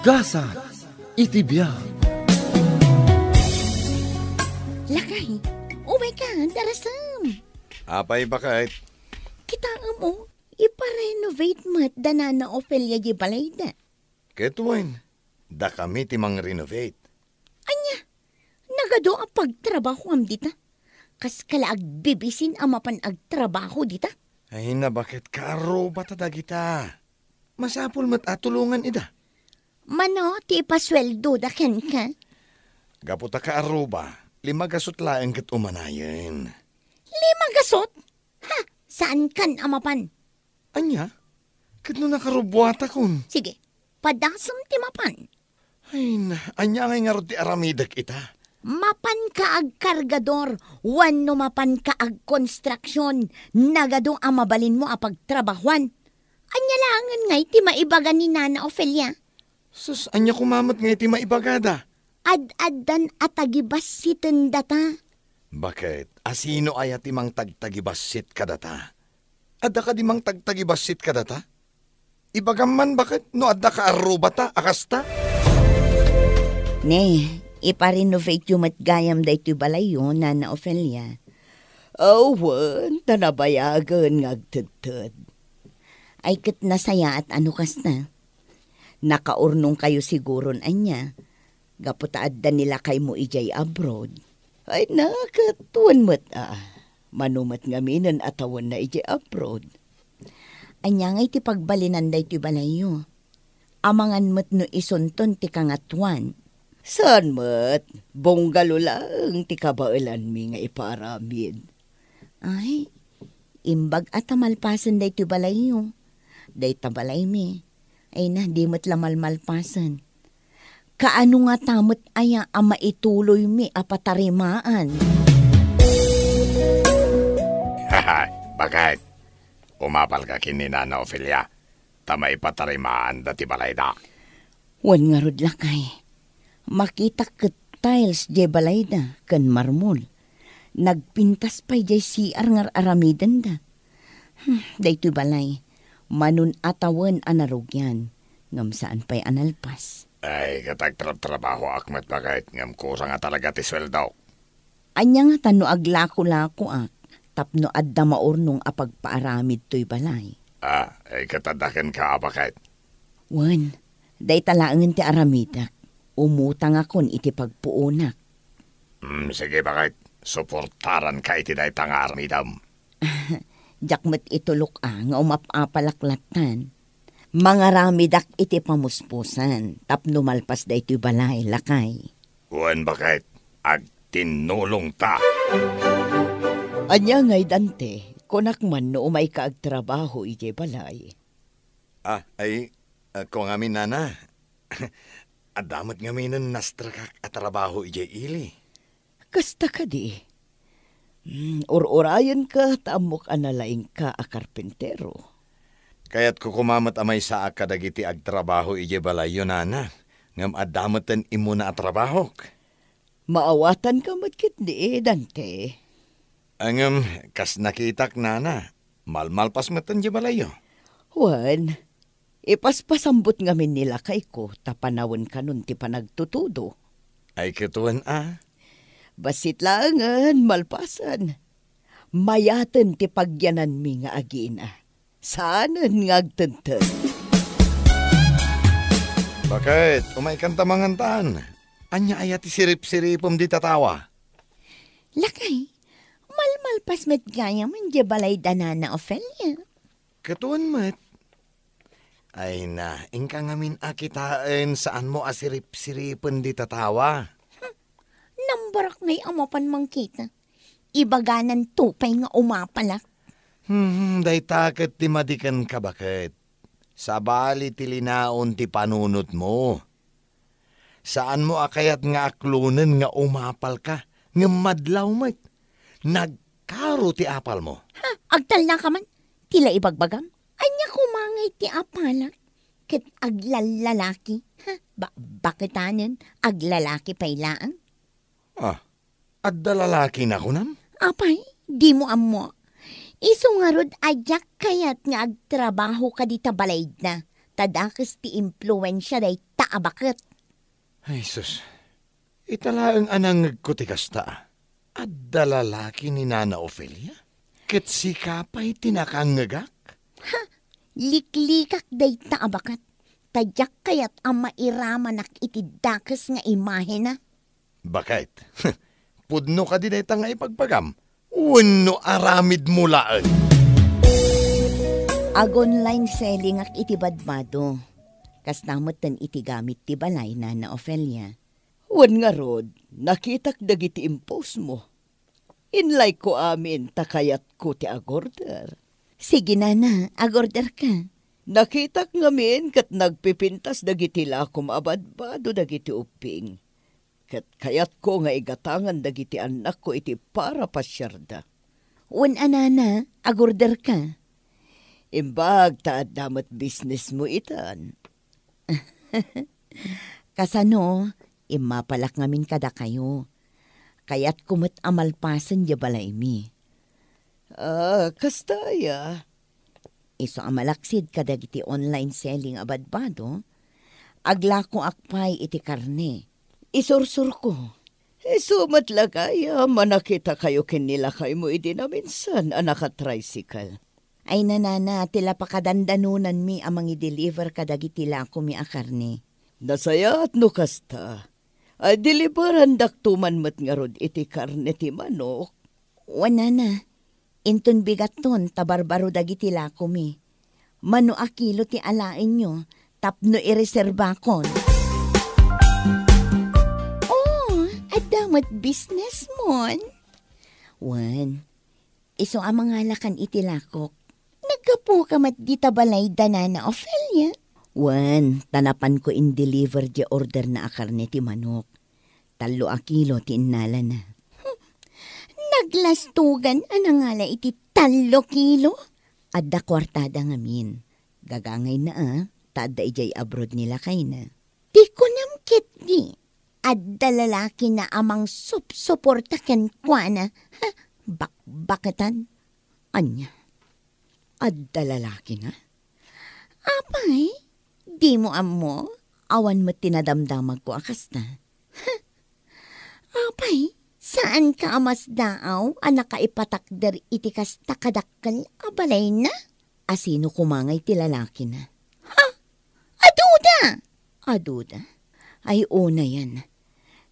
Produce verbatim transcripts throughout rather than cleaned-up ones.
Gasat iti biag. Lakay, umay ka, darasem. Apay, baket? Kitaem, o, iparenovate met da Nana Ofelia di balayda. Ket wen, dakami ti mangrenovate. Ania? Nagadu a pagtrabahoam dita? Kas kala agbibisin a mapan agtrabaho dita? Ay, nabaket kaarrubata dagita. Masapul met a tulongan ida. Mano ti ipasueldoda kenka? Gapu ta kaarruba, lima gasut laeng ket umanayen. Lima gasut? Ha! Saankan a mapan? Ania? Ket no nakarubuatakon? Sige, padasem ti mapan. Ay, na, ania ngay ngarud ti aramidek ita? Mapanka agkargador, wenno mapanka agkonstruksion, nagadu a mabalinmo a pagtrabahuan. Ania laengen ngay ti maibaga ni Nana Ofelia? Sus, ania koma met ngay ti maibagada? Ad-addan a tagibassiten data. Baket, asino aya ti mangtagtagibassit kadata? Adda kadi mangtagtagibassit kadata? Ibagam man baket no adda kaarrubata a kasta? Ne, iparenovateyo met gayam daytoy balayyo, Nana Ofelia. Awan, ta nabayagen nga agtedted. Ay ket nasayaat a no kasta. Nakaurnongkayo siguron ania, gapu ta adda ni lakaymo idiay abroad. Ay na, ket wen met a, mano met ngaminen a tawenna idiay abroad. Ania ngay ti pagbalinan daytoy balayyo? Amangan met no isunton ti kangatoan. Saan met, bungalo laeng ti kabaelanmi nga ipaaramid. Ay, imbag a ta malpasen daytoy balayyo. Dayta balaymi. Ay na, di met la malmalpasen. Kaano ngata met aya a maituloymi a patarimaan? Baket, umapalka ken ni Nana Ofelia, ta maipatarimaanda ti balayda. Wen ngarud, lakay. Makitak ket tiles diay balayda ken marmol. Nagpintas pay diay C R nga ar-aramidenda. Hmm, daytoy balay, manon a tawen a narugian, ngem saan pay a nalpas. Ay, ket agtrabtrabahoak met, baket, ngem kurang a talaga ti sueldok. Ania ngata no aglako-lakoak tapno adda maurnong a pagpaaramid toy balay? Ah, ay, ket adda kenka a, baket? Wen, dayta laengen ti aramidek. Umutangakon iti pagpuonak. Mm, sige, baket. Suportaranka iti dayta nga aramidem. Diak met itulok a nga umap-apalak lattan. Mangaramidak iti pamuspusan tapno malpas daytoy balay, lakay. Wen, baket, agtinnulongta. Ania ngay, Dante, kunak man no umayka agtrabaho idiay balay. Ah, ay, ah, kua ngamin, nana. Adda met ngaminen nastrakak a trabaho idiay ili. Kasta kadi? Hmm, ur-urayenka ta ammok a nalaingka a karpintero. Kayatko koma met a maysaak kadagiti agtrabaho idiay balayyo, nana, ngem adda meten immuna a trabahok. Maawatanka met ketdi, Dante. Ngem, kas nakitak, nana, malmalpas meten diay balayyo. Wen, ipaspasambut ngamin ni lakayko ta panawenkanon ti panagtutudo. Ay, ket wen a. Bassit laengen, malpasen. Mayaten ti pagyananmi nga agina. Saanen nga agtedted. Baket, umaykan ta mangantan. Ania aya ti sirip-siripem dita tawa? Lakay, malmalpas met gayam diay balayda nana Ofelia. Ket wen met. Ay na, inka ngamin a kitaen, saanmo a sirip-siripen dita tawa. Hmm, nambarak ngay a mapan mangkita. Ibaganan to pay nga umapalak. Hmm, dayta ket ti madi kenka, baket. Sabali ti linaon ti panunotmo. Saanmo a kayat nga aklonen nga umapalka, ngem madlaw met. Nagkaro ti apalmo. Ha, agtalnaka man. Ti la ibagbagam? Ania koma ngay ti apalak? Ket aglallalaki? Ha, ba-, baketanen, aglalaki pay laeng? Ah, adda lalaki na kunam? Apay, dimo ammo. Isu ngarud a diak kayat nga agtrabaho kadita balayda, ta dakes ti impluensia dayta a baket. Ay, sus. Ita laeng a nangngegko ti kasta. Adda lalaki ni Nana Ofelia? Ket sika pay ti nakangngegak? Ha? Liklikak dayta a baket. Ta diak kayat a mairamanak iti dakes nga imahena. Baket. Pudno kadi dayta nga ibagbagam? Wenno aramidmo laeng? Ag-online sellingak iti badbado. Kasta metten iti gamit ti balay, Nana Ofelia. Wen ngarud, nakitak dagiti impostmo. Inlayko amin ta kayatko ti agorder. Sige, Nana, agorderka. Nakitak ngamin ket nagpipintas dagiti lakom a badbado dagiti ubbing. Ket kayatko nga igatangan dagiti annakko iti para pasiarda. Wen a, Nana, agorderka. Imbag ta adda met businessmo itan. Kasano, immapalak ngamin kadakayo. Kayatko met a malpasen diay balaymi. Ah, kasta aya? Isu a malaksid kadagiti online selling a badbado, aglakoak pay iti karne. Isursurko. Isu met la gayam a nakitakayo ken ni lakaymo idi naminsan a naka-tricycle. Ay, Nana, ti la pakadandanonanmi a mangi-deliver kadagiti lakomi a karne. Nasayaat no kasta. Ay, deliverandakto man met ngarud iti karne ti manok. Wen, Nana, inton bigatton ta barbaro dagiti lakomi. Mano a kilo ti alaenyo tapno ireserbakon. Oh, adda met businessmon? Wen, isu a mangalakan iti lakok. Naggapuka met dita balayda, Nana Ofelia? Wen, ta napanko in-deliver diay orderna a karne ti manok. Tallo a kilo ti innalana. Hmm. Naglastugan a nangala iti tallo kilo? Adda kuartada ngamin. Gagangayna a, ta adda idiay abroad ni lakayna. Ti kunam ketdi, adda lalakina a mangsupsuporta kenkuana. Ha? Bakbaketan. Ania? Adda lalakina? Apay, dimo ammo? Awan met ti nadamdamagko a kasta. Apay, saanka a masdaaw a nakaipatakder iti kasta kadakkel a balayna? Asino koma ngay ti lalakina? Ha? Aduda! Aduda? Ay, unayen.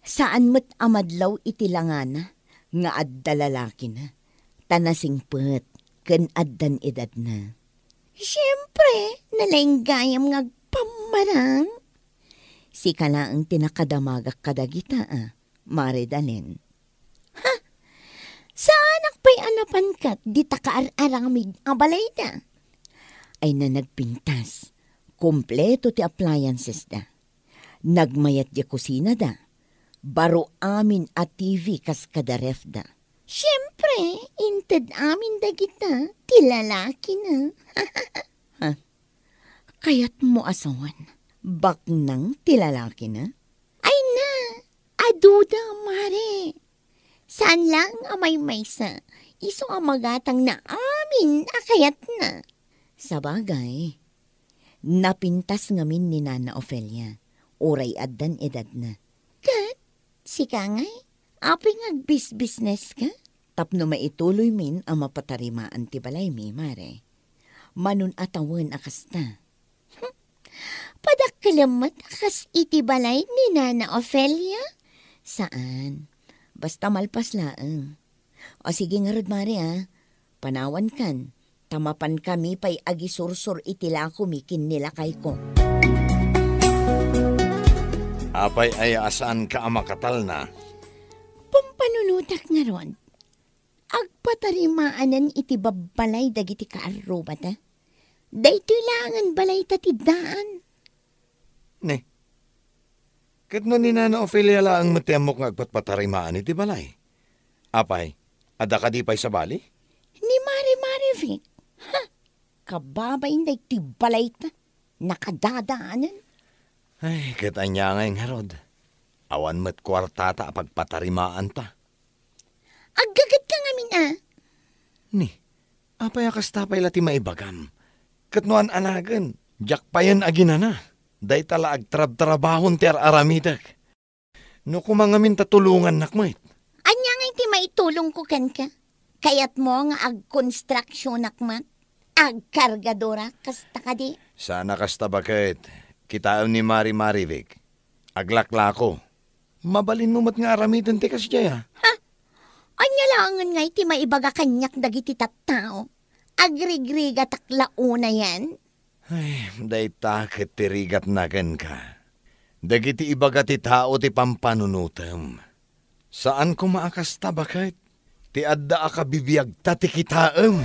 Saan met a madlaw iti langana nga adda lalakina, ta nasingpet ken addan edadna. Siempre, nalaing gayam nga agpammarang. Sika laeng ti nakadamagak kadagita a, Mare Dalen. Ha? Saanak pay a napan ket dita kaar-aramid a balayda? Ay na nagpintas, kompleto ti appliancesda. Nagmayat diay kusinada. Baro amin a T V kas kada refda. Siempre, inted amin dagita ti lalakina. Ha? Kayatmo a sawen, baknang ti lalakina? Ay na, aduda, Mare. Saan laeng a maymaysa, isu a magatangna amin a kayatna. Sabagay, napintas ngamin ni Nana Ofelia, uray addan edadna. Ket, sika ngay, apay nga agbisbisneska? Tapno maituloymin a mapatarimaan ti balaymi, Mare. Manon a tawen a kasta. Hmm. Padakkelem met a kas iti balay ni Nana Ofelia? Saan. Basta malpas laeng. O sige ngarud, Mare, a. Panawankan, ta mapankami pay agisursor iti lakomi ken ni lakayko. Apay aya a saanka a makatalna? Pampanunotak ngarud. Agpatarimaanen iti babbalay dagiti kaarrubata. Daytoy laengen balayta ti daan. Ne. Ket no ni Nana Ofelia laeng met ti ammok nga agpatpatarimaan iti balay? Apay, adda kadi pay sabali? Ni Mare Marivic. Ha? Kababain daytoy balayta. Nakadadaanen. Ay, ket ania ngay ngarud? Awan met kuartata a pagpatarimaanta. Aggagetka ngamin a. Ni, apay a kasta pay la ti maibagam? Ket no an-anagen, diak payen aginana. Dayta la agtrabtrabahon ti ar-aramidek. No koma ngamin ta tulongannak met. Ania ngay ti maitulongko kenka? Kayatmo nga agkonstruksionak met? Agkargadora, kasta kadi? Saan a kasta baket. Kitaem ni Mari Marivic. Aglaklako. Mabalinmo met nga aramiden ti kasdiay, a. Ha? Ania laengen ngay ti maibaga kaniak dagiti tattao? Agrigrigatak la unayen? Ay, dayta ket ti rigatna kenka. Dagiti ibaga ti tao ti pampanunotem. Saan koma a kasta baket ti adda a kabibiagta ti kitaem.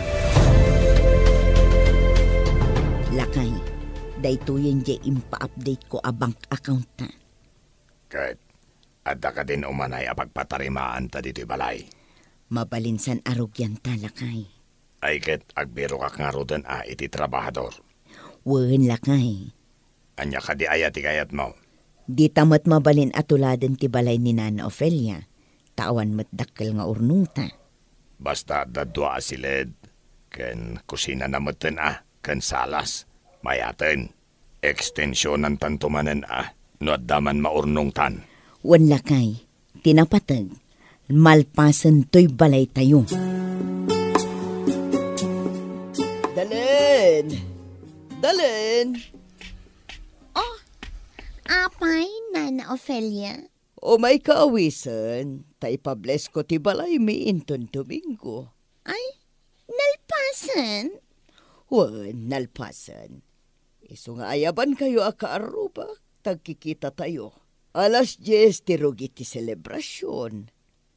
Lakay, daytoyen diay impa-update ko a bank account ta. Ket adda kadin umanay a pagpatarimaanta ditoy balay? Mabalin san a rugianta, lakay. Ay ket agbirokak ngaruden a iti trabahador. Wen, lakay. Ania kadi aya ti kayatmo? Dita met mabalin a tuladen ti balay ni Nana Ofelia, ta awan met dakkel nga urnongta. Basta adda dua a siled, ken kusinana metten a, ken salas, mayaten. Ekstensionantanto manen a, no adda man maurnongtan. Wen lakay, ti napateg, malpasen toy balaytayo. Dalen! Dalen! Oh, apay, Nana Ofelia? Umayka awisen, ta ipablesko ti balaymi inton Domingo. Ay, nalpasen? Wen, nalpasen. Isu nga ayabankayo a kaarrubak, ta agkikitatayo. Alas dies ti rugit ti selebrasion.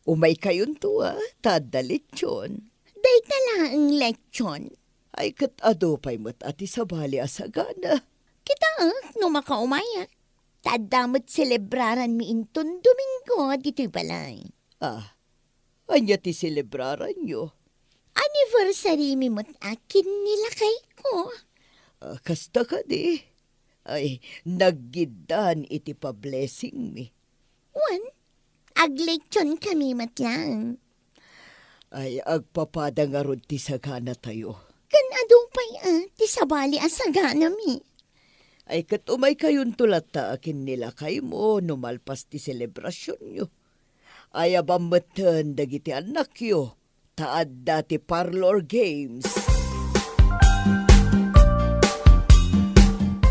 Umaykayonto a, ta adda lechon. Dayta laeng lechon? Ay, ket adu pay met a ti sabali a sagana. Kitaek no makaumayak. Ta adda met selebraranmi inton Domingo ditoy balay. Ah, ania ti selebraranyo? Anniversary-mi met a ken ni lakayko. Ah, kasta kadi? Ay, naggiddan iti pablessing-mi. Wen, aglechonkami met laeng. Ay, agpapada ngarud ti saganatayo. Ken adu pay a ti sabali a saganami. Ay, ket umaykayonto latta a ken ni lakaymo no malpas ti selebrasionyo. Ayaban metten dagiti annakyo, ta adda ti parlor games.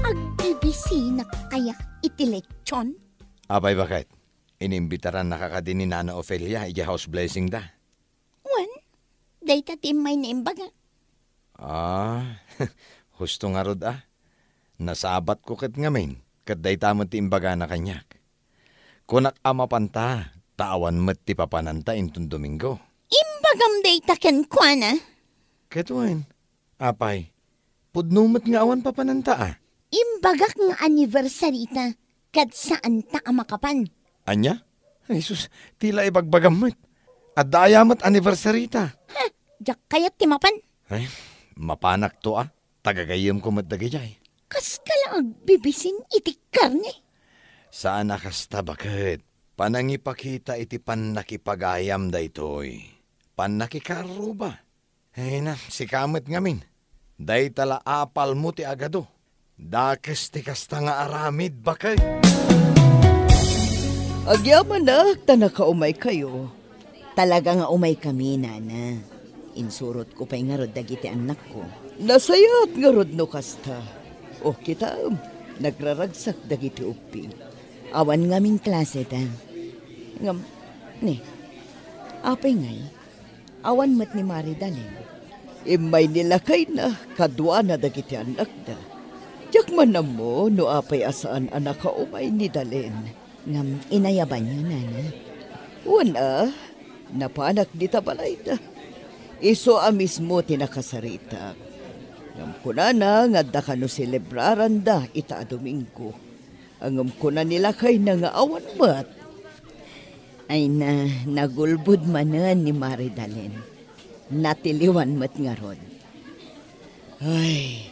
Agbibisinak kaya iti lechon? Apay, baket? Inimbitarannaka kadi ni Nana Ofelia idiay house blessing da? Wen, dayta ti immay naimbagak. Ah, husto ngarud a. Nasabatko ket ngamin, ket dayta met ti imbagana kaniak. Kunak a mapanta, ta awan met ti papananta inton Domingo. Imbagam dayta kenkuana? Ket wen, apay, pudno met nga awan papananta a. Imbagak nga anniversary-ta, ket saanta a makapan. Ania? Jesus, ti la ibagbagam met. Adda aya met anniversary-ta? Ha, diak kayat ti mapan. Ay, mapanakto a. Tagagayyemko met dagidiay. Kaska la agbibisin iti karne? Saan a kasta, baket. Panangipakita iti pannakipagayam daytoy. Pannakikaarruba. Ay na, sika met ngamin. Dayta la apalmo ti agadu. Dakes ti kasta nga aramid, baket. Agyamanak ta nakaumaykayo. Talaga nga umaykami, Nana. Insurotko pay ngarud dagiti annakko. Nasayaat ngarud no kasta. O, kitaem, nagraragsak dagiti ubbing. Awan ngamin klase da. Ngem, ne, apay ngay? Awan met ni Mari Dalen. Immay ni lakayna kaduana dagiti annakda. Diak man ammo no apay a saan a nakaumay ni Dalen. Ngem inayabanyo, Nana? Wen a, napanak dita balayda. Isu a mismo ti nakasaritak. Ngem kunana nga adda kano selebraranda ita a Domingo. Ngem kuna ni lakayna nga awan met. Ay na, nagulbod manen ni Mari Dalen. Natiliwan met ngarud. Ay,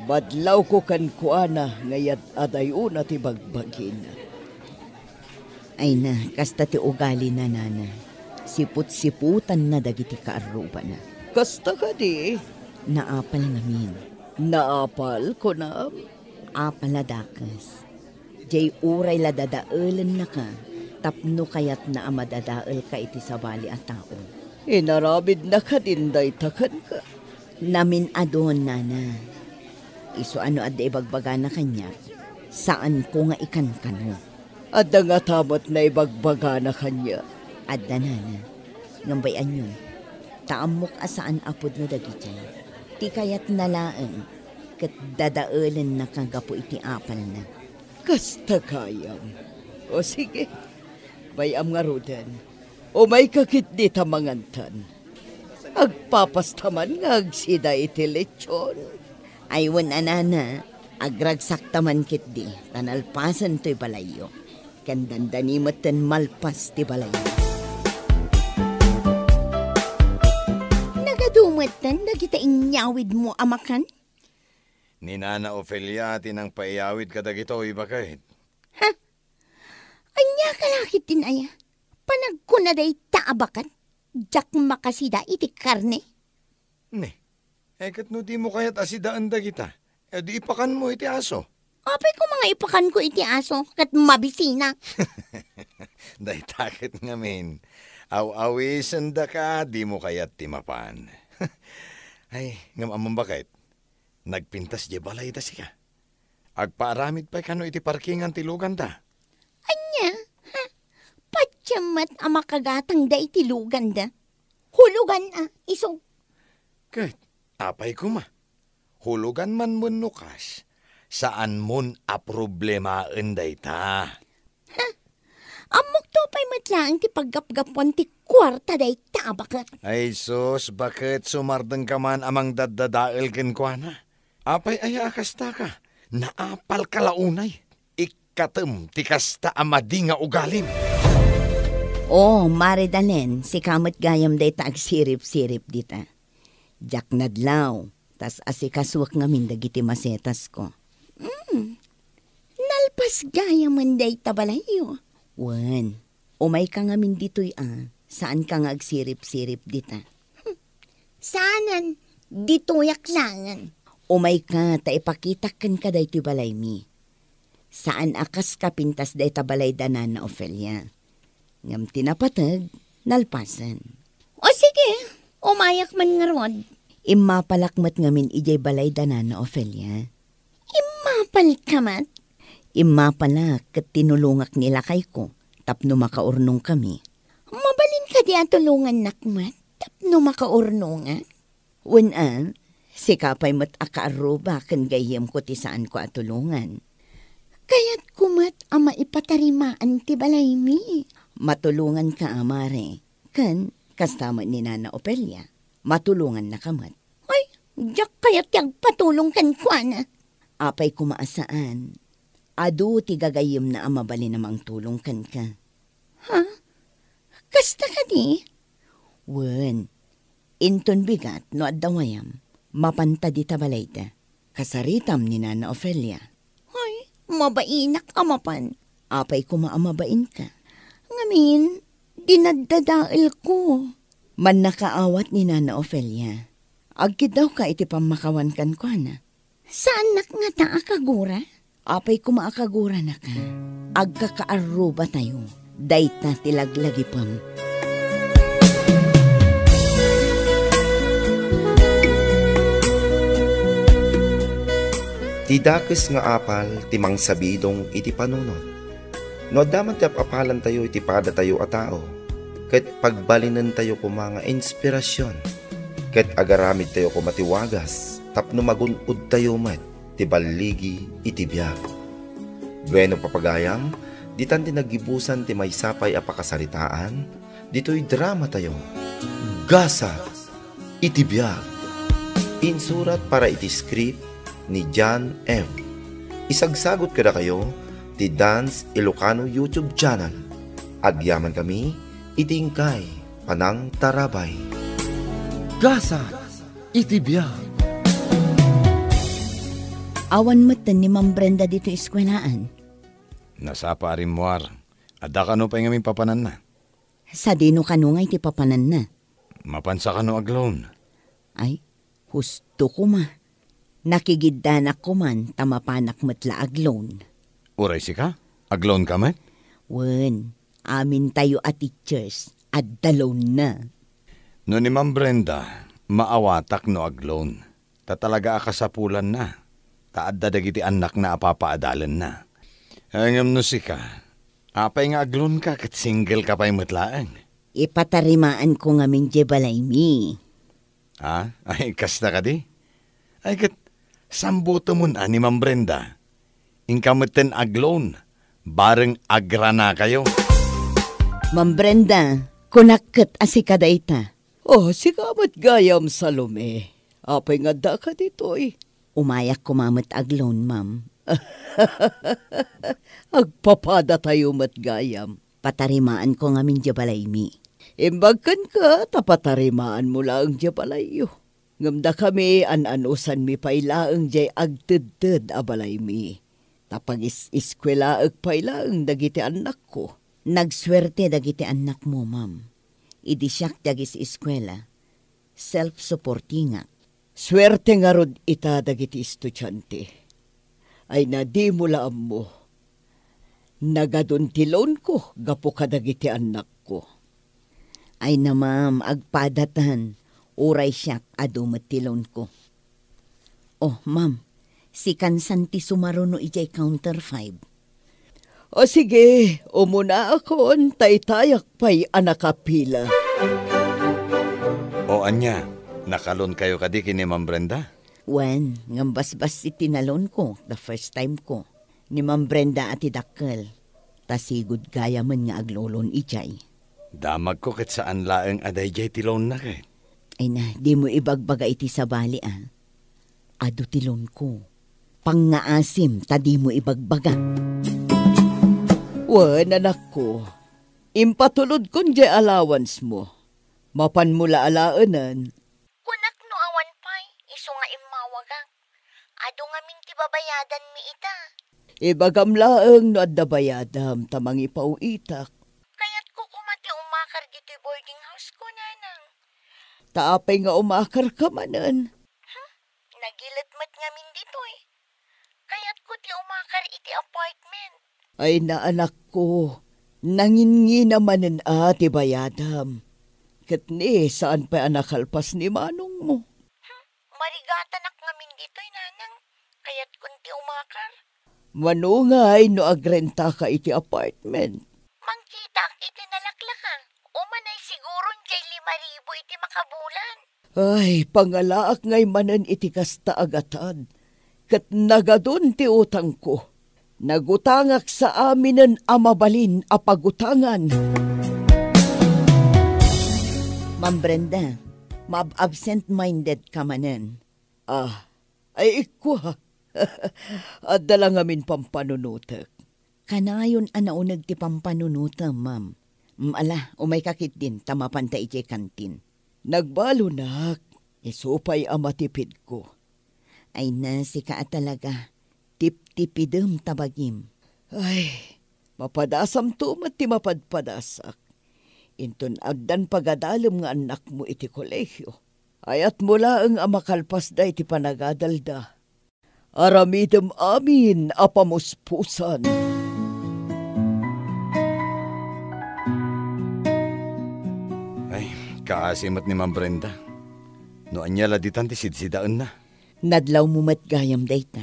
badlawko kenkuana nga yad-adayona ti bagbagina. Ay na, kasta ti ugalina, Nana. Siput-siputanna dagiti kaarrubana. Kasta kadi? Naapal ngamin. Naapal, kunam? Apal a dakes. Jay uray la dadaelennaka tapno kayatna a madadaelka iti sabali a tao. Inaramidna kadin dayta kenka? Namin-adun, nana. Isu a no adda ibagbagana kaniak, saanko nga ikankano. Adda ngata met naibagbagana kaniak? Adda, nana. Ngem bay-anyon, ta ammok a saan a pudno dagiti. Ti kayatna laeng, ket dadaelennaka gapu iti apalna. Kasta gayam. O sige, bay-am ngaruden. Umayka ketdi ta mangantan. Agpapasta man nga agsida iti lechon. Ay wen a, nana, agragsakta man ketdi, ta nalpasen toy balayyo. Ken dandani metten malpas ti balayyo. Nagadu metten dagita inyawidmo a makan? Ni Nana Ofelia ti nangpaiyawid kadagitoy, baket. Ha? Ania ka la ketdin aya? Panagkuna dayta a baket, diak makasida iti karne. Ne, eh, ket no dimo kayat a sidaen dagita, eh, di ipakanmo iti aso. Apay koma nga ipakanko iti aso ket mabisina? Dayta ket ngamin, aw-awisendaka, dimo kayat ti mapan. Ay, ngem ammom baket, nagpintas diay balayda sika. Agpaaramid pay kano iti parkingan ti luganda? Ania? Ha? Patiem met a makagatangda iti luganda. Hulugan a, isu. Ket, apay koma? Hulugan man wenno kas, saanmon a problemaen dayta. Ha? Ammokto pay met laeng ti paggapgapuan ti kuarta dayta a baket. Ay sus, baket sumardengka man a mangdaddadael kenkuana? Apay aya a kastaka? Naapalka la unay. Ikkatem ti kasta a madi nga ugalim. O, Maridalen, sika met gayam dayta agsirip-sirip dita. Diak nadlaw, tas asikasuek ngamin dagiti masetasko. Mm. Nalpas gayamen dayta balayyo. Wen, umayka ngamin ditoy a, saanka nga agsirip-sirip dita. Hmm. Saanen, ditoyak laengen. Umayka ta ipakitak kenka daytoy balaymi. Saan a kas kapintas dayta balayda Nana Ofelia. Ngem ti napateg, nalpasen. O sige, umayak man ngarud. Immapalak met ngamin idiay balayda Nana Ofelia. Immapalka met? Immapalak ket tinulongak ni lakayko tapno makaurnongkami. Mabalin kadi a tulongannak met tapno makaurnongak? Wen a, sika pay met a kaarruba ken gayyemko ti saanko a tulongan. Kayatko met a maipatarimaan ti balaymi. Matulonganka a, Mare, ken kasta met ni Nana Ofelia, matulongannaka met. Ay, diak kayat ti agpatulong kenkuana. Apay koma a saan, adu ti gagayyemna a mabalin a mangtulong kenka. Ha? Kasta kadi? Wen, inton bigat no adda wayam, mapanta dita balayda. Kasaritam ni Nana Ofelia. Ay, mabainak a mapan. Apay koma a mabainka? Ngamin, dinaddadaelko. Mannakaawat ni Nana Ofelia. Agkiddawka iti pammakawan kenkuana. Saannak ngata a kagura? Apay koma a kaguranaka? Agkakaarrubatayo. Dayta ti laglagipem. Ti dakes nga apal ti mangsabidong iti panunot. No adda man ti ap-apalantayo iti padatayo a tao, ket pagbalinentayo koma nga inspirasyon, ket agaramidtayo koma ti wagas tapno magun-odtayo met ti balligi iti biag. Bueno, papagayam, ditan ti naggibusan ti maysa pay a pakasaritaan ditoy dramatayo, Gasat iti Biag. Insurat para iti script ni John M. Isagsagot kadakayo ti Dance Ilocano YouTube channel. Agyamankami iti inkay panangtarabay. Gasat iti Biag. Awan metten ni Ma'am Brenda ditoy eskuelaan. Nasapa a rimmuar. Adda kano pay ngamin papananna? Sadino kano nga iti papananna? Mapansa kano agloan? Ay, husto koma. Nakigiddanak koman ta mapanak met la ag-loan. Uray sika? Ag-loan ka met? Wen, amintayo a teachers, adda loan-na. No ni Ma'am Brenda, maawatak no ag-loan. Ta talaga a kasapulanna. Ta adda dagiti annakna a papaadalenna. Ngem no sika, apay nga ag-loan ka ket single ka pay met laeng? Ipatarimaanko ngamin diay balaymi. Ha? Ay, kasta kadi? Ay, ket sambutemon a ni Ma'am Brenda. Inka metten ag-loan, bareng agranakayo. Ma'am Brenda, kunak ket a sika dayta. Oh, sika met gayam, Salome. Apay nga addaka ditoy? Umayak koma met ag-loan, ma'am. Agpapadatayo met gayam. Patarimaanko ngamin diay balaymi. Imbag kenka ta patarimaanmo laeng diay balayyo. Ngem dakami, an-anusanmi pay laeng diay agtedted a balaymi. Ta pagis-eskuelaek pay laeng dagiti annakko. Nagsuerte dagiti annakmo, ma'am. Idi siak ti agis-eskuela, self-supportingak. Suerte ngarud ita dagiti estudiante. Ay, na dimo la ammo. Nagadun ti loanko gapu kadagiti annakko. Ay na, ma'am, agpadatan. Uray siak, adu met ti loanko. Oh, ma'am, sikan san ti sumaruno idiay counter five. O sige, umunaakon, ta itayak pay a nakapila. O ania, nakaloankayo kadi ken ni Ma'am Brenda? Wen, ngem basbassit ti naloanko, the first time ko. Ni Ma'am Brenda a ti dakkel. Ta sigud gayamen nga agloloan idiay. Damagko ket saan laeng a daydiay ti loanna ket. Ay na, dimo ibagbaga iti sabali a. Adu ti loanko. Pangngaasim ta dimo ibagbaga. Wen, anakko, impatulodkon diay allowance mo. Mapanmo la alaenen. Kunak no awan pay, isu nga immawagak. Adu ngamin ti babayadanmi ita. Ibagam laeng no adda bayadam ta mangipaw-itak. Kayatko koma ti umakar ditoy boarding house ko, nanang. Ta apay nga umakarka manen? Hmm? Nagilet met ngamin ditoy. Kayatko ti umakar iti apartment. Ay, na, anakko, nanginngina manen a ti bayadam. Ket ni, saan pay a nakalpas ni manongmo? Hmm, marigatanak ngamin ditoy, nanang. Kayatkon ti umakar. Mano ngay no agrentaka iti apartment? Mangkitaak iti nalaklaka. Umanay siguron diay lima ribu iti makabulan. Ay, pangalaak ngay manen iti kasta a gatad, ket nagadun ti utangko. Nagutangak sa aminen a mabalin a pagutangan. Ma'am Brenda, maab-absent-minded ka manen. Ah, ay, ikkua. Adda la ngamin pampanunotek. Kanayon a nauneg ti pampanunotem, ma'am. Mm, ala, umayka ketdin ta mapanta idiay kantin. Nagbalunak, isu pay a matipidko. Ay na, sika a talaga, tiptipidem ta bagim. Ay, mapadasamto met ti mapadpadasak. Inton addan pagadalem nga annakmo iti kolegio, ayatmo laeng a makalpasda iti panagadalda. Aramidem amin a pamuspusan. Ay, kaasi met ni Ma'am Brenda. No ania la ditan ti sidsidaenna? Nadlawmo met gayam dayta.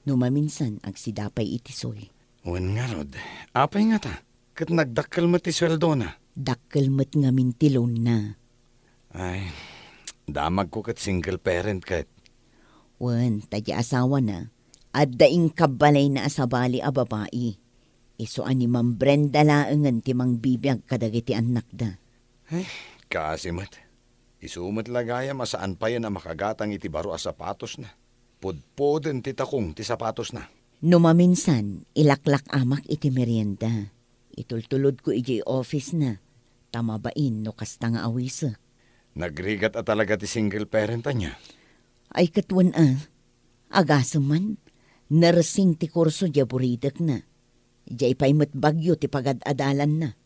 No maminsan, agsida pay iti soy. Wen ngarud, apay ngata? Ket nagdakkel met ti sueldona. Dakkel met ngamin ti loanna. Ay, damagko ket single parent ket. Wen, ta di asawana, adda inkabbalayna a sabali a babai. Isu a ni Ma'am Brenda laengen ti mangbibiag kadagiti annakda. Ay, kaasi met. Isu met la gayam a saan payen a makagatang iti baro a sapatosna. Pudpoden ti takong ti sapatosna. No maminsan, ilaklak-amak iti merienda. Itultulodko idiay office-na, ta mabain no kasta nga awisek. Nagrigat a talaga ti single parent, ania? Ay, ket wen a. Agasem man, nursing ti kurso diay buridekna. Diay pay met Baguio ti pagad-adalanna.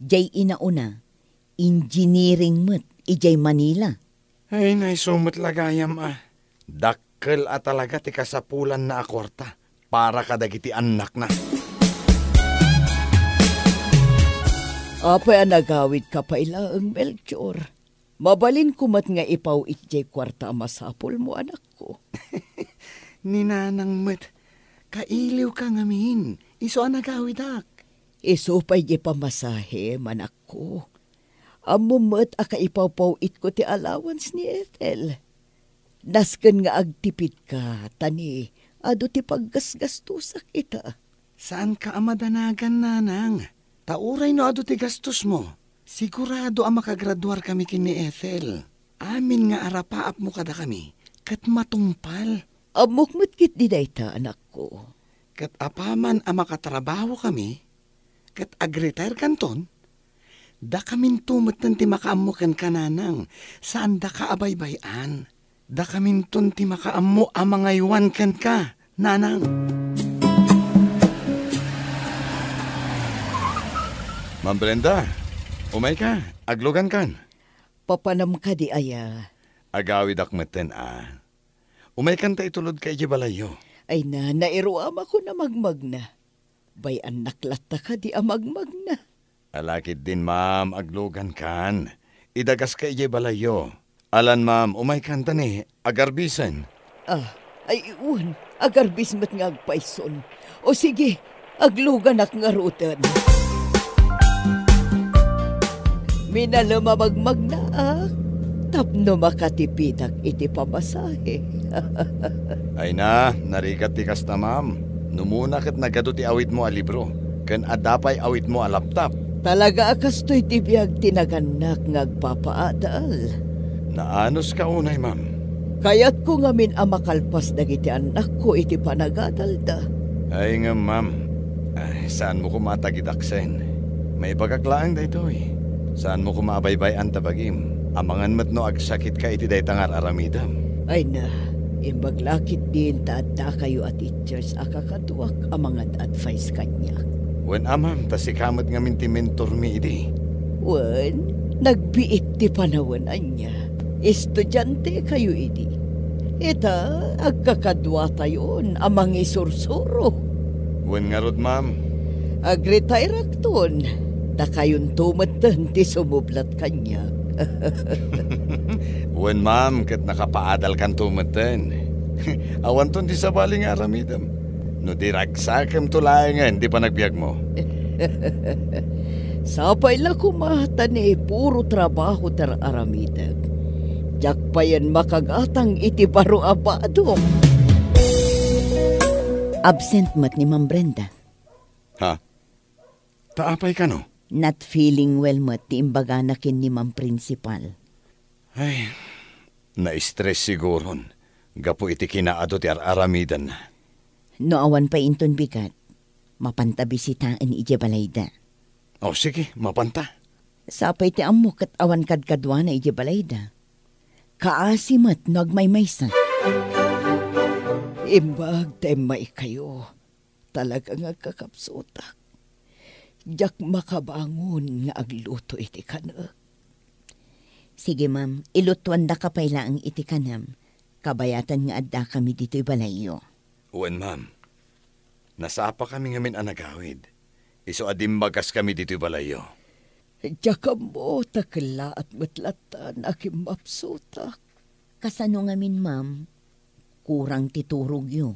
Diay inauna, engineering met idiay Manila. Ay, naisu met la gayam a. Dak- dakkel a talaga ti kasapulanna a kuarta para kadagiti annakna. Apay a nagawidka pay laeng, Melchor? Mabalinko met nga ipaw-it diay kuarta a masapulmo, anakko. Ni nanang met, kailiwka ngamin, isu a nagawidak. Isu pay diay pamasahem, anakko. Ammom met a kaipawpaw-itko ti allowance ni Ethel. Nasken nga agtipidka, ta ni adu ti paggasgastosak ita. Saanka a madanagan, nanang. Ta uray no adu ti gastosmo, sigurado a makagraduarkami ken ni Ethel. Amin nga arapaapmo kadakami, ket matungpal. Ammok met ketdi dayta, anakko. Ket apaman a makatrabahokami, ket agretirkanton, dakaminto metten ti makaammo kenka, nanang, saan daka a baybay-an. Dakaminton ti makaammo a mangaywan kenka, nanang. Ma'am Brenda, umayka, aglugankan. Papanam kadi aya? Agawidak metten a. Umaykan ta itulodka idiay balayyo. Ay na, nairuamakon a magmagna. Bay-annak latta kadi a magmagna. Ala ketdin, ma'am, aglugankan. Idagaska idiay balayyo. Alan, ma'am, umaykan ta ni agarbisen. Ah, ay, wen, agarbis met nga agpayson. O sige, agluganak ngaruden. Minalem a magmagnaak tapno makatipidak iti pamasahe. Ay na, narigat ti kasta, ma'am. Numuna ket nagadu ti awitmo a libro, ken adda pay awitmo a laptop. Talaga a kastoy ti biag ti nagannak nga agpapaadal. Naanuska unay, ma'am. Kayatko ngamin a makalpas dagiti annakko iti panagadalda. Ay ngem, ma'am, ay, saanmo koma a tagidaksen. Maibagak laeng daytoy. Saanmo koma a baybay-an ta bagim. Amangan met no agsakitka iti dayta nga ar-aramidem. Ay na, imbag la ketdin ta addakayo a teachers a kakaduak a mangad-advise kaniak. Wen a, ma'am, ta sika met ngamin ti mentormi idi. Wen, nagbiit ti panawen ania. Estudiantekayo idi. Ita, agkakaduatayon a mangisursuro. Wen ngarud, ma'am. Agretirakton, dakayonto metten ti sumublat kaniak. Wen, ma'am, ket nakapaadalkanto metten. Awanton ti sabali nga aramidem. No di ragsakemto laengen ti panagbiagmo. Sapay la koma ta ni puro trabaho ti ar-aramidek. Diak payen makagatang iti baro a badok. Absent met ni Ma'am Brenda. Ha? Ta apay kano? Not feeling well met ti imbagana ken ni Ma'am Principal. Ay, na-stress siguron gapu iti kinaadu ti ar-aramidenna. No awan pay inton bigat, mapanta bisitaen idiay balayda. O, sige, mapanta. Sapay ti ammo ket awan kadkaduana idiay balayda. Kaasi met no agmaymaysa. Imbag ta immaykayo. Talaga nga agkakapsutak. Diak makabangon nga agluto iti kanek. Sige, ma'am. Ilutuandaka pay laeng iti kanem. Kabayatan nga addakami ditoy balayyo. Wen, ma'am. Nasapakami ngamin a nagawid. Isu a dimmagaskami ditoy balayyo. Diak ammo ta kellaat met lattan a kimmapsutak. Kasano ngamin, ma'am? Kurang ti turogyo.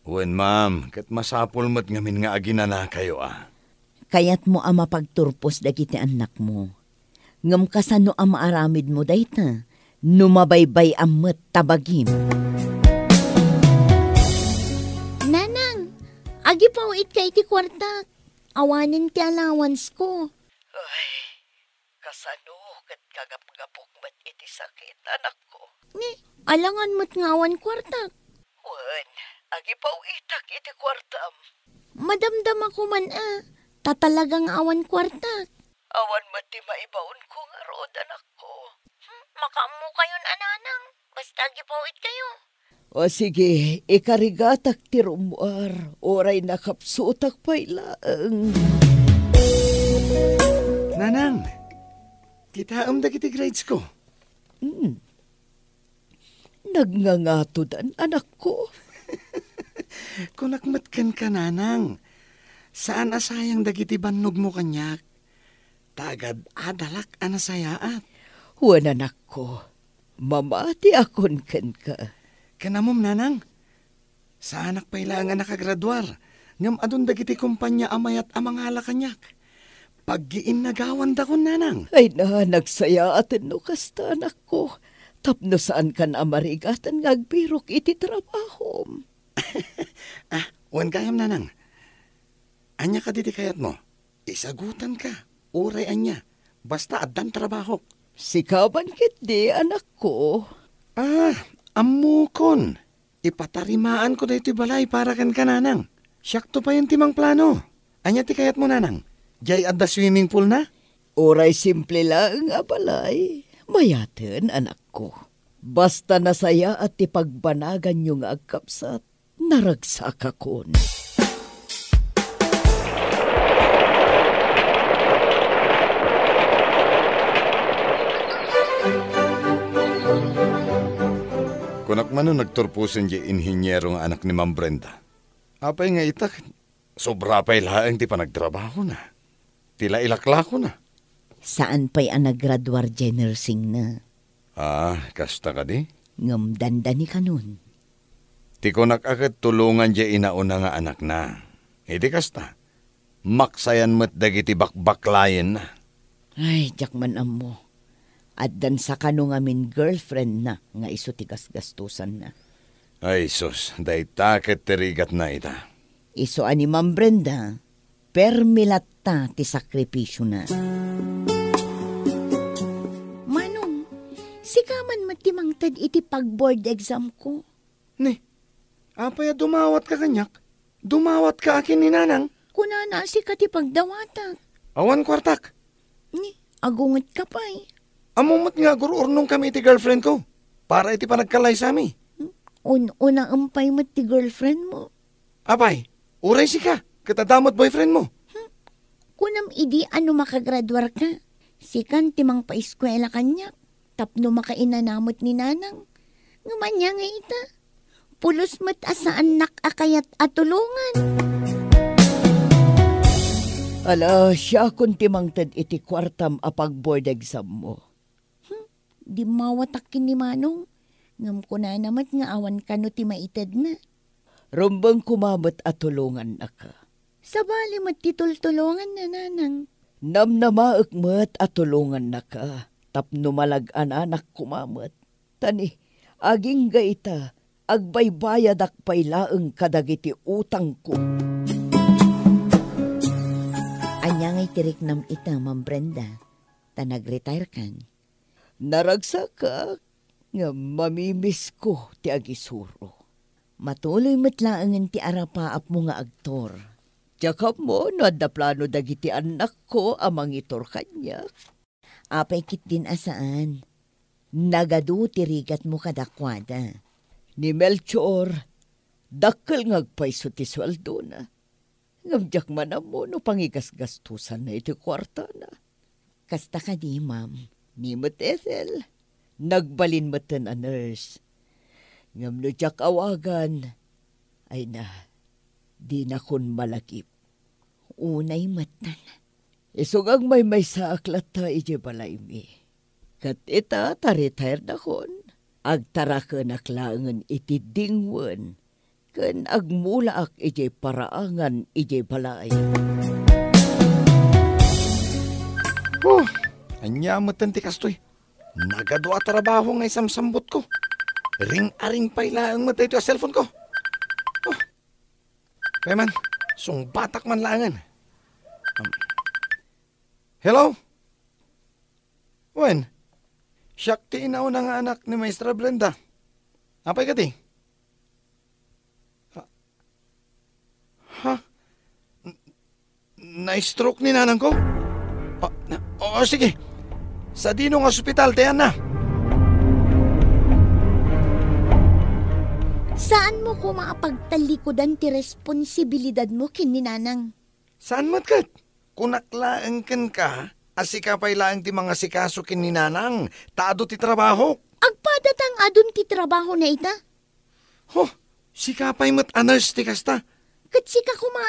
Wen, ma'am, ket masapul met ngamin nga aginanakayo a. Kayatmo a mapagturpos dagiti annakmo. Ngem kasano a maaramidmo dayta no mabaybay-am met ta bagim? Nanang, agipaw-itka iti kuartak. Awanen ti allowance-ko. Ay, kasano ket kagapgapok met iti sakit, anakko? Ni, alangan met nga awan kuartak. Wen, agipaw-itak iti kuartam. Madamdamako man a, ta talaga nga awan kuartak. Awan met ti maibaonko ngarud, anakko. Hmm, makaammokayon a, nanang, basta agipaw-itkayo. O sige, ikarigatak ti rummuar, uray nakapsutak pay laeng. Nanang, kitaem dagiti grades ko. Hmm. Nagngangato dan, anakko. Kunak met kenka, nanang, saan a sayang dagiti bannogmo kaniak. Ta agad-adalak a nasayaat. Wen, anakko, mamatiakon kenka. Ken ammom, nanang, saanak pay laeng a nakagraduar, ngem adun dagiti kompania a mayat a mangala kaniak. Paggiinnagawandakon, nanang. Ay na, nagsayaaten no kasta, anakko. Tapno saankan a marigaten nga agbirok iti trabahom. Ah, wen gayam, nanang. Ania kadi ti kayatmo? Isagutanka, uray ania, basta addan trabahok. Sika man ketdi, anakko. Ah, ammokon. Ipatarimaanko daytoy balay para kenka, nanang. Siakto payen ti mangplano. Ania ti kayatmo, nanang? Diay adda swimming pool na? Uray simple laeng a balay, mayaten, anakko. Basta nasayaat ti pagbanaganyo nga agkabsat, naragsakakon. Kunak man no nagturposen diay inhiniero nga anak ni Ma'am Brenda. Apay nga ita, sobra pay laeng ti panagtrabahona, ti la ilaklakona. Saan pay a naggraduar diay nursing na. Ah, kasta kadi? Ngem dandani kanon. Ti kunak a ket tulongan diay inauna nga anakna. Iti kasta, maksayan met dagiti bakbaklayenna. Ay, diak man ammo. Addan sa kano ngamin girlfriend na nga isu ti gasgastosanna. Ay, sus, dayta ket ti rigatna ita. Isu a ni Ma'am Brenda, permi latta ti sakripisiona. Manong, sika man met ti mangted iti pag-board exam ko. Ni, apay a dumawatka kaniak? Dumawatka a ken ni Nanang? Kunana a sika ti pagdawatak. Awan kuartak. Ni, agungetka pay. Ammo met nga agur-urnongkami iti girlfriend ko para iti panagkalaysami. Hmm? Un-unaem pay met ti girlfriend mo. Apay, uray sika, ket adda met boyfriend mo. Hmm? Kunam idi a no makagraduarka, sikan ti mangpaiskuela kaniak. Tapno makainana met ni Nanang. Ngem ania nga ita? Pulos met a saannak a kayat a tulongan. Ala, siakon ti mangted iti kuartam a pag-board exam mo. Hmm, dimmawatak ken ni Manong. Ngem kunana met nga awan kano ti maitedna. Rumbeng koma met a tulongannaka. Sabali met ti tultulonganna, Nanang. Namnamaek met a tulongannaka tapno malag-ananak koma met. Ta ni, agingga ita, agbaybayadak pay laeng kadagiti utangko. Ania ngay ti riknam ita, Ma'am Brenda? Ta nag-retire kan? Naragsakak, ngem mamimisko ti agisuro. Matuloy met laengen ti arapaapmo nga agtor. Diak ammo no adda plano dagiti annakko a mangitor kaniak. Apay ketdin a saan? Nagadu ti rigatmo kadakuada. Ni Melchor, dakkel nga agpayso ti sueldona. Ngem diak man ammo no pangigasgastosanna iti kuartana. Kasta kadi, ma'am? Ni met Ethel, nagbalin metten a nurse. Ngem no diak awagan, ay na, dinakon malagip. Unay metten. Isu nga agmaymaysaak latta idiay balaymi. Ket ita ta retiredakon, agtarakenak laengen iti dingwen ken agmulaak idiay paraangan idiay balay. Oh, ania metten ti kastoy? Nagadu a trabaho nga isamsambutko. Ring-aring pay laeng met daytoy a cellphone ko. Oh. Pay man, sungbatak man laengen. Um, hello? Wen, siak ti inauna nga anak ni Maestra Brenda. Apay kadi? Ha? Ha? N-, na-stroke ni nanangko? Ah, na, oo, sige. Sadino nga ospital ti ayanna? Saanmo koma a pagtallikudan ti responsibilidadmo ken ni nanang? Saan met ket? Kunak laeng kenka a sika pay laeng ti mangasikaso ken ni nanang ta adu ti trabahok. Agpadatang adun ti trabahona ita. Ho, sika pay met a nurse ti kasta. Ket sika koma,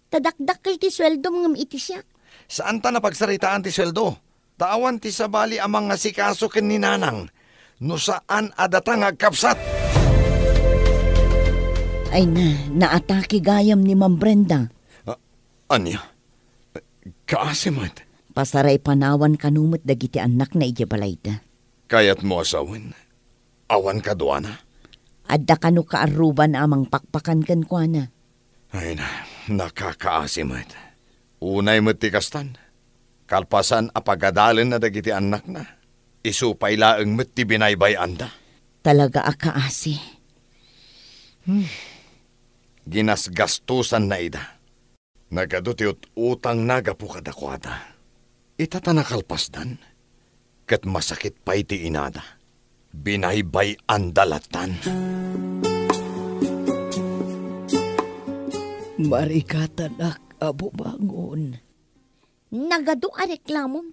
ta dakdakkel ti sueldom ngem iti siak. Saanta a pagsaritaan ti sueldo. Ta awan ti sabali a mangasikaso ken ni Nanang no saan a data nga agkabsat. Ay na, naatake gayam ni Ma'am Brenda. A-, ania? Kaasi met. Pasaray panawan kano met dagiti annakna idiay balayda. Kayatmo a sawen? Awan kaduana? Adda kano kaarruban a mangpakpakan kenkuana. Ay na, nakakaasi met. Unay met ti kastan. Kalpasan a pagadalenna dagiti annakna, isu pay laeng met ti binaybay-anda. Talaga a kaasi. Hmm. Ginasgastosanna ida. Nagadu ti ut-utangna gapu kadakuada. Ita ta nakalpasdan, ket masakit pay ti inada. Binaybay-anda lattan. Marigatanak a bumangon. Nagadu a reklamom.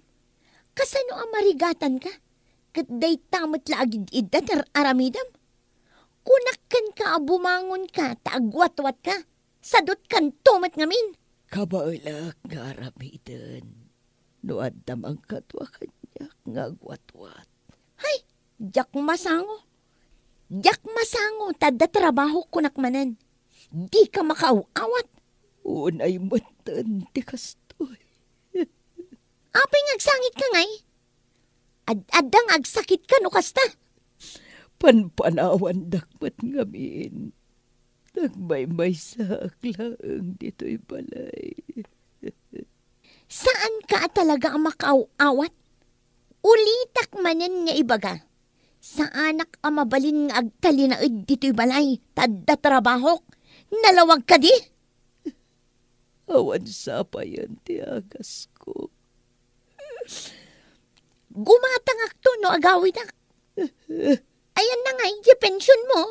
Kasano a marigatanka? Ket dayta met la agid-idda ti ar-aramidem? Kunak kenka a bumangonka ta agwatwatka. Sadutkanto met ngamin. Kabaelak nga aramiden no adda mangkadua kaniak nga agwatwat. Hay, diak masango. Diak masango ta adda trabahok kunak manen. Dika makaaw-awat. Unay metten ti kastoy. Apay nga agsangitka ngay? Ad-adda nga agsakitka no kasta? Panpanawandak met ngamin. Nagmaymaysaak laeng ditoy balay. Saanka a talaga a makaaw-awat? Ulitak manen nga ibaga, saanak a mabalin nga agtalinaed ditoy balay, ta adda trabahok. Nalawag kadi? Awan sapayen ti agasko. Gumatangakto no agawidak. Ayanna ngay diay pensionmo?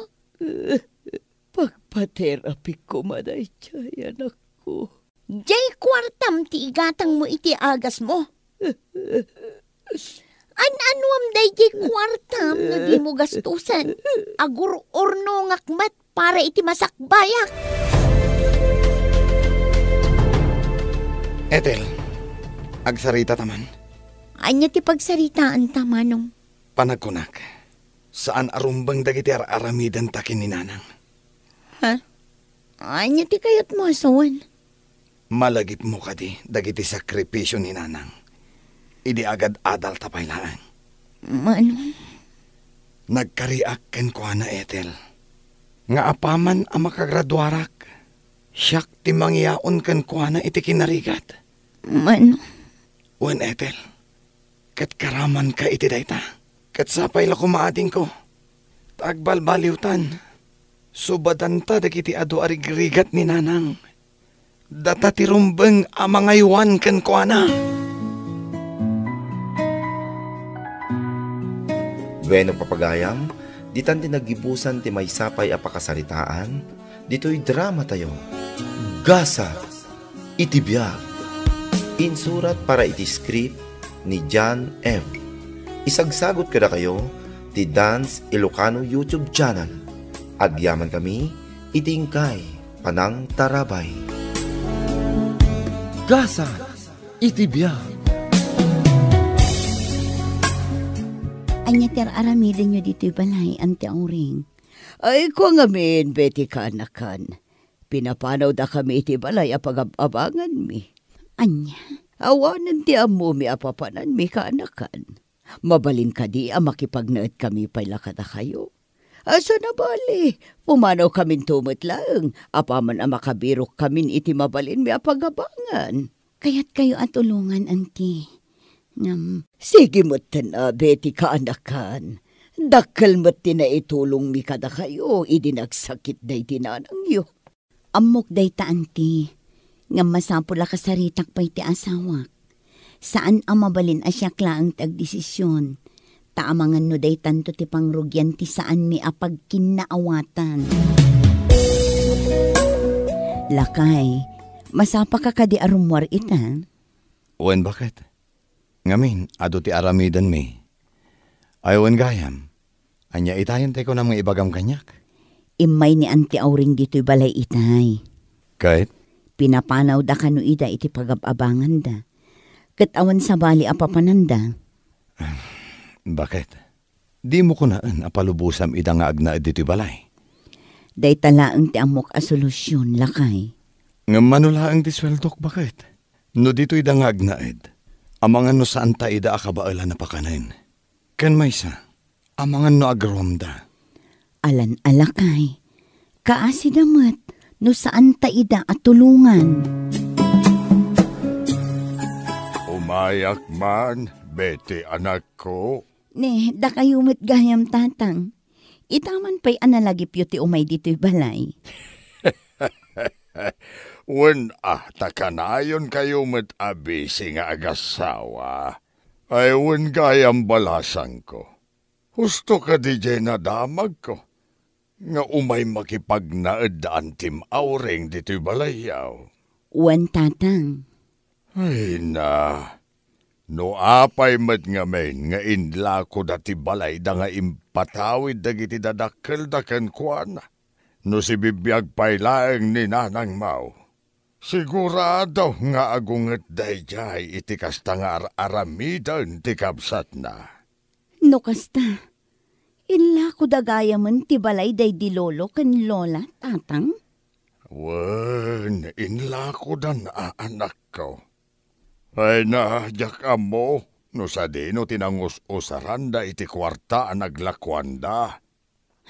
Pagpaterapik koma daydiay, anakko. Diay kuartam ti igatangmo iti agasmo. An-anuam daydiay kuartam no dimo gastusen? Agur-urnongak met para iti masakbayak. Ethel, agsarita ta man. Ania ti pagsaritaanta, Manong? Panagkunak, saan a rumbeng dagiti ar-aramidenta ken ni Nanang. Ha? Ania ti kayatmo a sawen? Malagipmo kadi dagiti sakripisio ni Nanang idi agad-adalta pay laeng? Manong? Nagkariak kenkuana, Ethel, nga apaman a makagraduarak, siak ti mangiyaon kenkuana iti kinarigat. Manong? Wen, Ethel, ket karamanka iti dayta. Ket sapay la koma, adingko, ta agbalbaliwtan, subadanta dagiti adu a rigrigat ni Nanang. Data ti rumbeng a mangaywan kenkuana. Bueno, papagayam, ditan ti naggibusan ti maysa pay a pakasaritaan ditoy drama tayo. Gasat iti biag. Insurat para iti script ni John M. Isagsagut kadakayo ti Dance Ilocano YouTube channel. Agyamankami iti inkay panangtarabay. Gasat iti biag. Ania ti ar-aramidenyo ditoy balay, Auntie Auring? Ay, kua ngamin, Betty, kaanakan. Pinapanawdakami iti balay a pagab-abanganmi. Ania? Awanen ti ammomi a papananmi, kaanakan. Mabalin kadi a makipagnaedkami pay la kadakayo? A, saan a bale, pumanawkaminto met laeng, apaman a makabirokkamin iti mabalinmi a pagabangan. Kayatkayo a tulongan, Auntie. Ngem, sige metten a, Betty, kaanakan. Dakkel met ti naitulongmi kadakayo idi nagsakit daydi nanangyo. Ammok dayta, Auntie. Ngem masapul a kasaritak pay ti asawak. Saan a mabalin a siak laeng ti agdesision. Ta amangan no daytanto ti pangrugian ti saanmi a pagkinnaawatan. Lakay, masapaka kadi a rummuar ita? Wen, baket. Ngamin, adu ti aramidenmi. Ay, wen gayam, Ania itayen ti kunam nga ibagam kaniak? Immay ni Auntie Auring ditoy balay itay. Ket? Pinapanawda kano ida iti pagab-abanganda. Ket awan sabali a papananda. Baket? Dimo kunaen a palubosam ida nga agnaed ditoy balay? Dayta laeng ti ammok a solusion, lakay. Ngem mano laeng ti sueldok, baket? No ditoy da nga agnaed, amangan no saanta ida a kabaelan a pakanen. Ken maysa, amangan no agruamda. Alan a lakay, kaasida met no saanta ida a tulongan. Umayak man, Betty, anakko. Ne, dakayo met gayam, Tatang. Ita man pay a nalagipyo ti umay ditoy balay. Wen a, ta kanayon kayo met a bisi nga agasawa. Ay, wen gayam, balasangko. Husto kadi jay nadamagko nga umay makipagnaed da Auntie Auring ditoy balayyo? Wen, Tatang. Ay na, no apay met ngamin nga inlakoda ti balayda nga impatawid dagiti dadakkelda kenkuana, no sibibiag pay laeng ni Nanang Mau, sigurado nga agunget daydiay iti kasta nga ar-aramiden ti kabsatna. No kasta, inlakoda gayamen ti balay daydi lolo ken lola, Tatang? Wen, inlakodan a, anakko. Ay na, diak ammo no sadino ti nangus-usaranda iti kuarta a naglakuanda.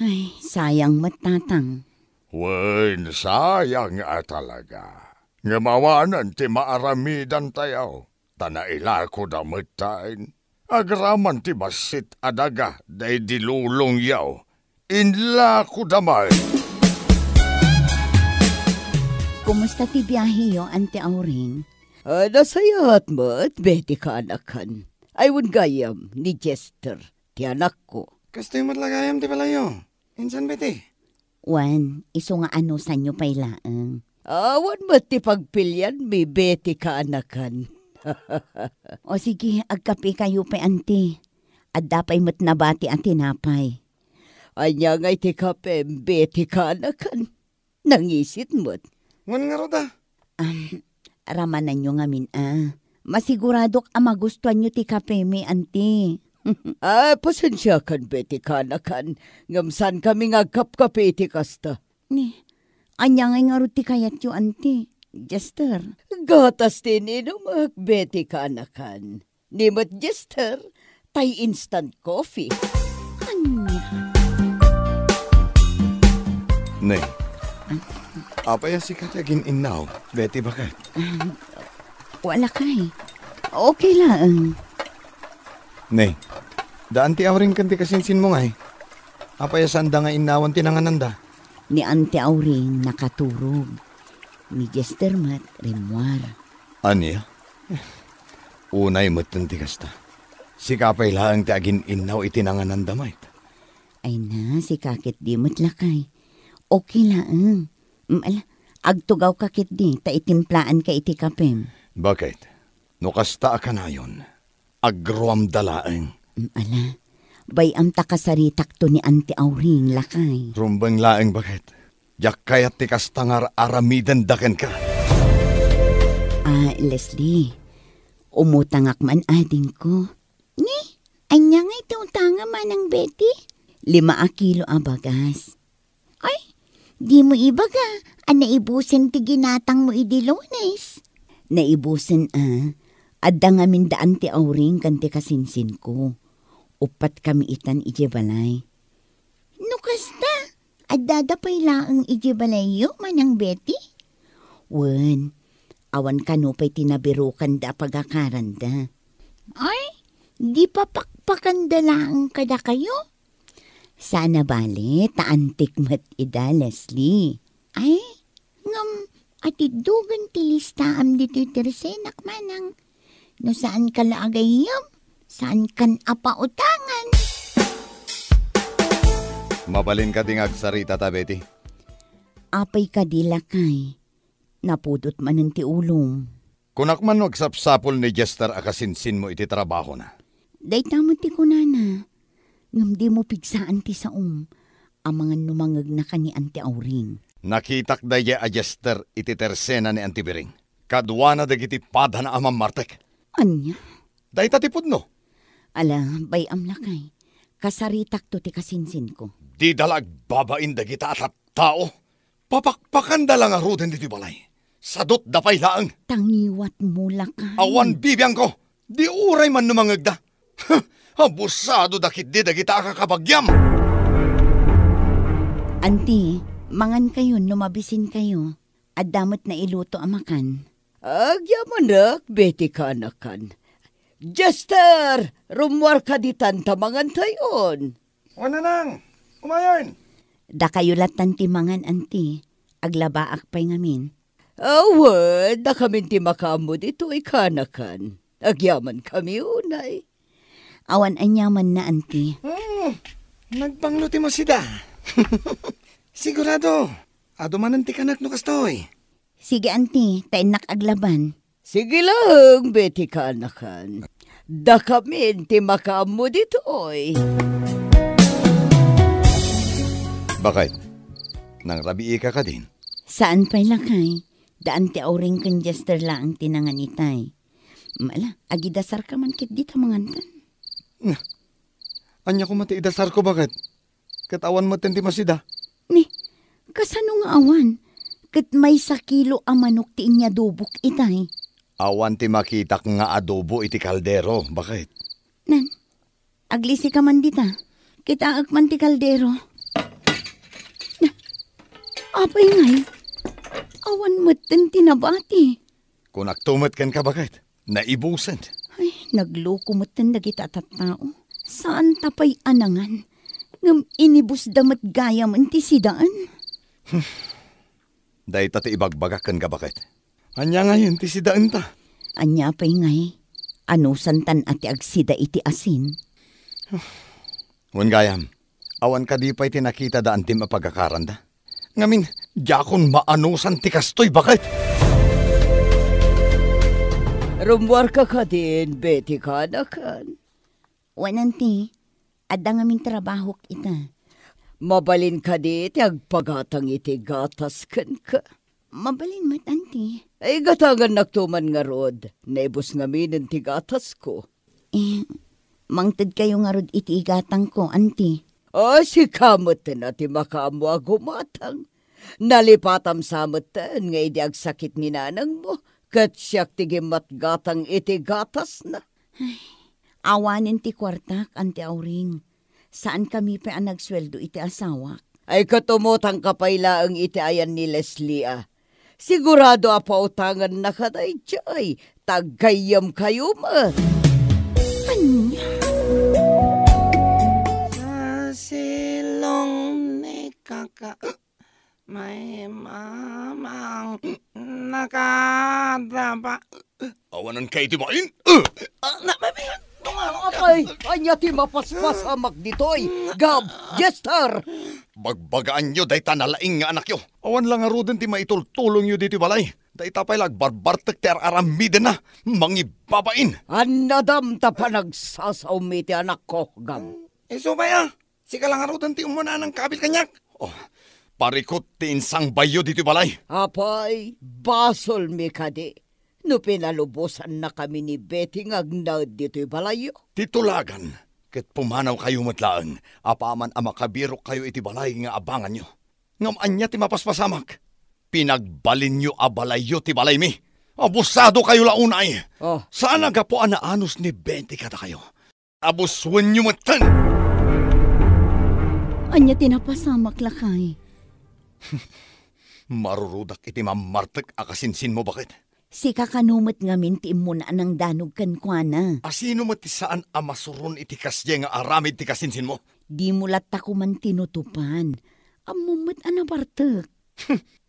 Ay, sayang met, Tatang. Wen, sayang a talaga. Ngem awanen ti maaramidantayo, ta nailakoda metten. Agraman ti bassit a daga daydi lolongyo. Inlakoda met. Kumusta ti biaheyo, Auntie Auring? Ah, nasayaat met, Betty, kaanakan. Ay, wen gayam, ni Jester, ti anakko. Kastoy met la gayam ti balayyo. Insan, Betty? Wen, isu nga anusanyo pay laeng. Awan met ti pagpilianmi, Betty, kaanakan. O sige, agkapekayo pay, Auntie. Adda pay met nabati a tinapay. Ania ngay ti kapem, Betty, kaanakan? Nangisit met. Wen ngarud a? Am, ramananyo ngamin a. Masiguradok a magustuanyo ti kapemi, Auntie. Ah, pasensiakan, Betty, kaanakan. Ngem saankami nga agkapkape iti kasta. Ni, ania ngay ngarud ti kayatyo, Auntie? Jester. Gatas ti ininumek, Betty, kaanakan. Ni met Jester, tay instant coffee. Ania? Ne, apay a sika ti agin-innaw, Betty, baket? Ah, wala kay. Okay laeng. Ne, da Auntie Auring ken ti kasinsinmo ngay. Apay a saanda nga innawan ti nangananda? Ni Auntie Auring nakaturog. Ni Jester met rimmuar. Ania? Unay metten ti kasta. Sika pay laeng ti agin-innaw iti nangananda met. Ay na, sika ketdi met lakay. Okay laeng. Mm, ala, agtugawka ketdi ta itimplaanka iti kapem. Baket? No kasta a kanayon, agruamda laeng. Mm, ala, bay-am ta kasaritakto ni Auntie Auring, lakay. Rumbeng laeng, baket. Diak kayat ti kasta nga ar-aramidenda kenka. Ah, Leslie, umutangak man adingko. Ni, ania ngay ti utangam, Manang Betty? Lima a kilo a bagas. Ay, dimo ibaga a naibusen ti ginatangmo idi Lunes? Naibusen a, adda ngamin da Auntie Auring ken ti kasinsinko. Uppat kami itan idiay balay. No kasta, addada pay laeng idiay balayyo, Manang Betty? Wen, awan kano pay ti nabirokanda a pagakaranda. Ay, di papakpakanda laeng kadakayo? Saan a bale, ta antik met ida, Leslie. Ay, ngem atiddogen ti listaam ditoy tersenak, Manang. No saanka la a gayyem, saankan a pautangan. Mabalin kadi nga agsarita ta, Betty? Apay kadi, lakay? Napudot manen ti ulom. Kunak man no agsapsapul ni Jester a kasinsinmo iti trabahona. Dayta met ti kunana. Ngem dimo pigsaan ti saom, amangan no mangegnaka ni Anti Auring. Nakitak daydiay a Jester iti tersena ni Anti Biring. Kaduana dagiti padana a mammartek. Ania? Dayta ti pudno. Ala, bay-am lakay. Kasaritakto ti kasinsinko. Dida la agbabain dagita a tattao. Papakpakanda la ngaruden ditoy balay. Sadutda pay laeng. Tangiwatmo lakay. Awan bibiangko. Di uray man no mangegda. Abusadoda ketdi dagita a kakabagiam. Anti, mangankayo no mabisinkayo. Adda met nailuto a makan. Agyamanak, Betty, kaanakan. Jester, rummuarka ditan ta mangantayon. O, nanang, umayon. Dakayo lattan ti mangan, anti. Aglabaak pay ngamin. Awan, dakamin ti makaammo ditoy, kaanakan. Agyamankami unay. Awan aniamanna, anti. Hmm, nagbanglo ti masida. Sigurado, adu manen ti kanak no kastoy. Sige, anti, ta innak aglaban. Sige laeng, Betty, kaanakan. Dakamin ti makaammo ditoy. Bakit? Nangrabiika kadin? Saan pay lakay. Da Anti Auring ken Jester laeng ti nangan itay. Mala, agidasarka man ketdi ta mangantan. Na, ania koma ti idasarko, bakit? Ket awan metten ti masida. Ni, kasano nga awan? Ket maysa kilo a manok ti inyadobok itay. Awan ti makitak nga adobo iti kaldero, bakit? Nan, aglisika man dita. Kitaek man ti kaldero. Na, apay ngay? Awan metten ti nabati. Kunakto met kenka, bakit? Naibusen. Ay, nagloko metten dagita a tattao. Saan ta pay a nangan. Ngem inibusda met gayamen ti sidaen. Dayta ti ibagbagak kenka, bakit? Ania ngayen ti sidaenta? Ania pay ngay? Anusantan a ti agsida iti asin. Wen gayam, awan kadi pay ti nakita da antim a pagakaranda? Ngamin, diakon maanusan ti kastoy, bakit? Rummuarka kadin, Betty, kaanakan. Wen, anti, adda ngamin trabahok ita. Mabalin kadi ti agpagatang iti gatas kenka? Mabalin met, anti. Ay, gatangannakto man ngarud. Naibus ngaminen ti gatasko. Eh, mangtedkayo ngarud iti igatangko, anti. O, sika met a ti makaammo a gumatang. Nalipatam sa metten nga idi agsakit ni nanangmo, ket siak ti gimmatgatang iti gatasna. Ay, awanen ti kuartak, Anti Auring. Saankami pay a nagsueldo iti asawak. Ay, ket umutangka pay laeng iti ayan ni Leslie, a. Sigurado a pautangannaka daydiay, ta gayyemkayo met. Ania? Sa silong ni kaka, may mamang nakadapa. Awanan ka iti bain? Ah, na, may, may, tungalo ka. Apay, ania ti mapaspasamak ditoy? Gab, Jester! Bagbagaanyo dayta nalaing nga anakyo. Awan la ngaruden ti maitultulongyo ditoy balay. Dayta pay la agbarbartek ti ar-aramidenna. Mangibabain. Annadam ta panagsasaom iti anakko, Gab. Isu pay, a. Sika la ngaruden ti umuna a nangkabil kaniak. Oh, parikut ti insangbayyo ditoy balay. Apay, basolmi kadi no pinalubosannakami ni Betty nga agnaed ditoy balayyo? Ti tulagan, ket pumanawkayo met laeng, apaman a makabirokkayo iti balay nga abanganyo. Ngem ania ti mapaspasamak? Pinagbalinyo a balayyo ti balaymi. Abusadokayo la unay. Oh. Saan a gapu a naanus ni Betty kadakayo. Abusuenyo metten! Ania ti napasamak, lakay? Marurudak iti mammartek a kasinsinmo, baket. Sika kano met ngamin ti immuna a nangdanog kenkuana. Asino met ti saan a masuron iti kasdiay nga aramid ti kasinsinmo? Dimo latta koman tinutopan. Ammom met a nabartek.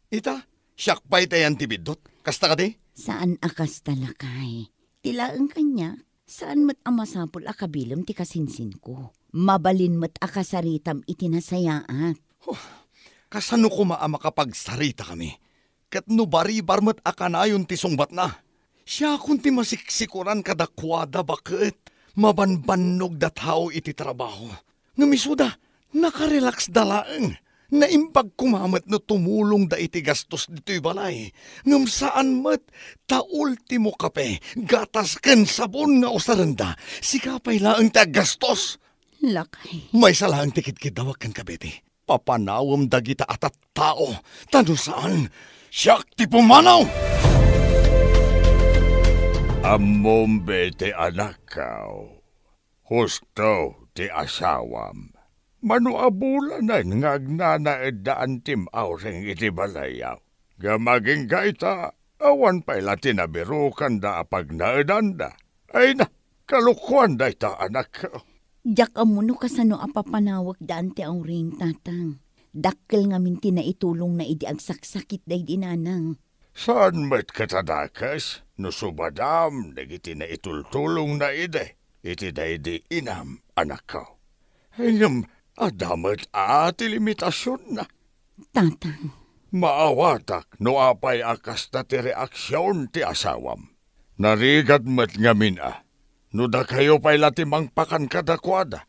Ita, siak pay ti ayan ti biddut. Kasta kadi? Saan a kasta, lakay. Ti laeng kaniak, saan met a masapul a kabilem ti kasinsinko. Mabalin met a kasaritam iti nasayaat. Huh, kasano koma a makapagsaritakami? Ket no baribar met a kanayon ti sungbatna, siakon ti masiksikoran kadakuada, baket. Mabanbannogda tao iti trabaho. Ngem isuda, nakarelaxda laeng. Naimbag koma met no tumulongda iti gastos ditoy balay. Ngem saan met, ta ultimo kape, gatas ken sabon nga usarenda. Sika pay laeng ti aggastos. Lakay. Maysa laeng ti kidkiddawak kenka, Betty. Papanawem dagita a tattao, ta no saan, siak ti pumanaw! Ammom, Betty, anakko, husto ti asawam. Mano a bulanen nga agnanaedda antim Auring iti balayyo. Ngem agingga ita, awan pay la ti nabirokanda a pagnaedanda. Ay na, kalokoan dayta, anakko. Diak ammo no kasano a papanawekda anti Auring, tatang. Dakkel ngamin ti naitulongna idi agsaksakit daydi nanang. Saan met ket a dakes no subadam dagiti naitultulongna idi iti daydi inam, anakko. Ngem adda met a ti limitasionna. Tatang. Maawatak no apay a kasta ti reaksion ti asawam. Narigat met ngamin a, no dakayo pay la ti mangpakan kadakuada,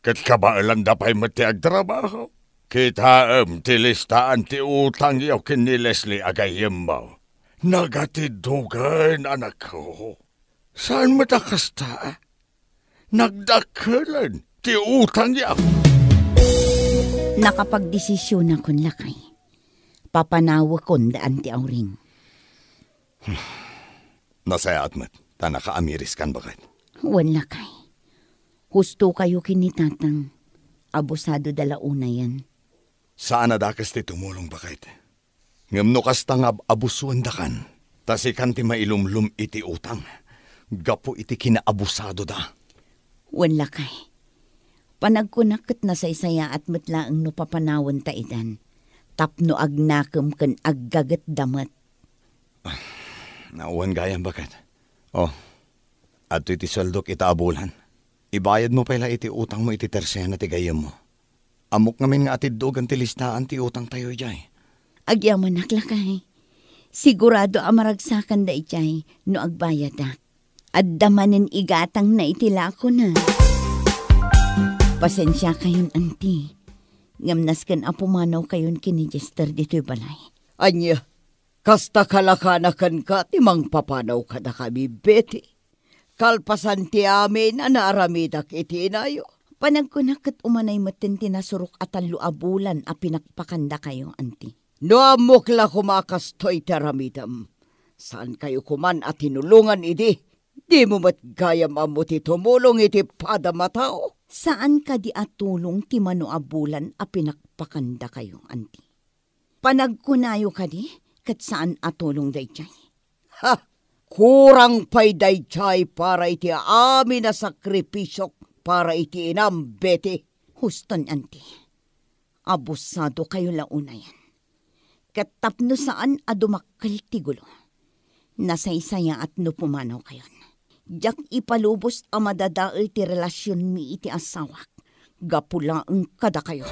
ket kabaelanda pay met ti agtrabaho. Kitaem ti listaan ti utangyo ken ni Leslie a gayyemmo. Nagatiddogen, anakko. Saan met a kasta? Nagdakkelen ti utangyo. Nakapagdesisionakon, lakay. Papanawekon da anti Auring. Nasayaat met, ta nakaamiriskan, baket. Wen, lakay. Husto kayo ken ni tatang. Abusado da la unayen. Saan a dakes ti tumulong, baket. Ngem no kasta nga ab-, abusuendakan, ta sikan ti mailumlom iti utang, gapu iti kinaabusadoda. Wen, lakay. Panagkunak ket nasaysayaat met laeng no papanawenta idan, tapno agnakem ken aggagetda met. Ah, wen gayam, baket. Oh, adtoy ti sueldok ita a bulan. Ibayadmo pay la iti utangmo iti tersena ti gayyemmo. Ammok ngamin nga atiddogen ti listaan ti utangtayo idiay. Agyamanak, lakay. Sigurado a maragsakanda idiay no agbayadak. Adda manen igatangna iti lakona. Pasensiakayon, anti. Ngem nasken a pumanawkayon ken ni Jester ditoy balay. Ania, kasta kalakana kenka ti mangpapanaw kadakami, Betty? Kalpasan ti amin a naaramidak iti inayo. Panagkunak ket umanay metten ti nasurok a tallo a bulan a pinakpakandakayo, anti. No ammok la koma a kastoy ti aramidem, saankayo koman a tinulongan idi. Dimo met gayam ammo ti tumulong iti padam a tao. Saan kadi a tulong ti mano a bulan a pinakpakandakayo, anti? Panagkunayo kadi ket saan a tulong daydiay? Ha! Kurang pay daydiay para iti amin a sakripisiok para iti inam, Betty. Huston, anti. Abusadokayo la unayen. Ket tapno saan a dumakkel ti gulo, nasaysayaat no pumanawkayon. Diak ipalubos a madadael ti relasionmi iti asawak gapu laeng kadakayo.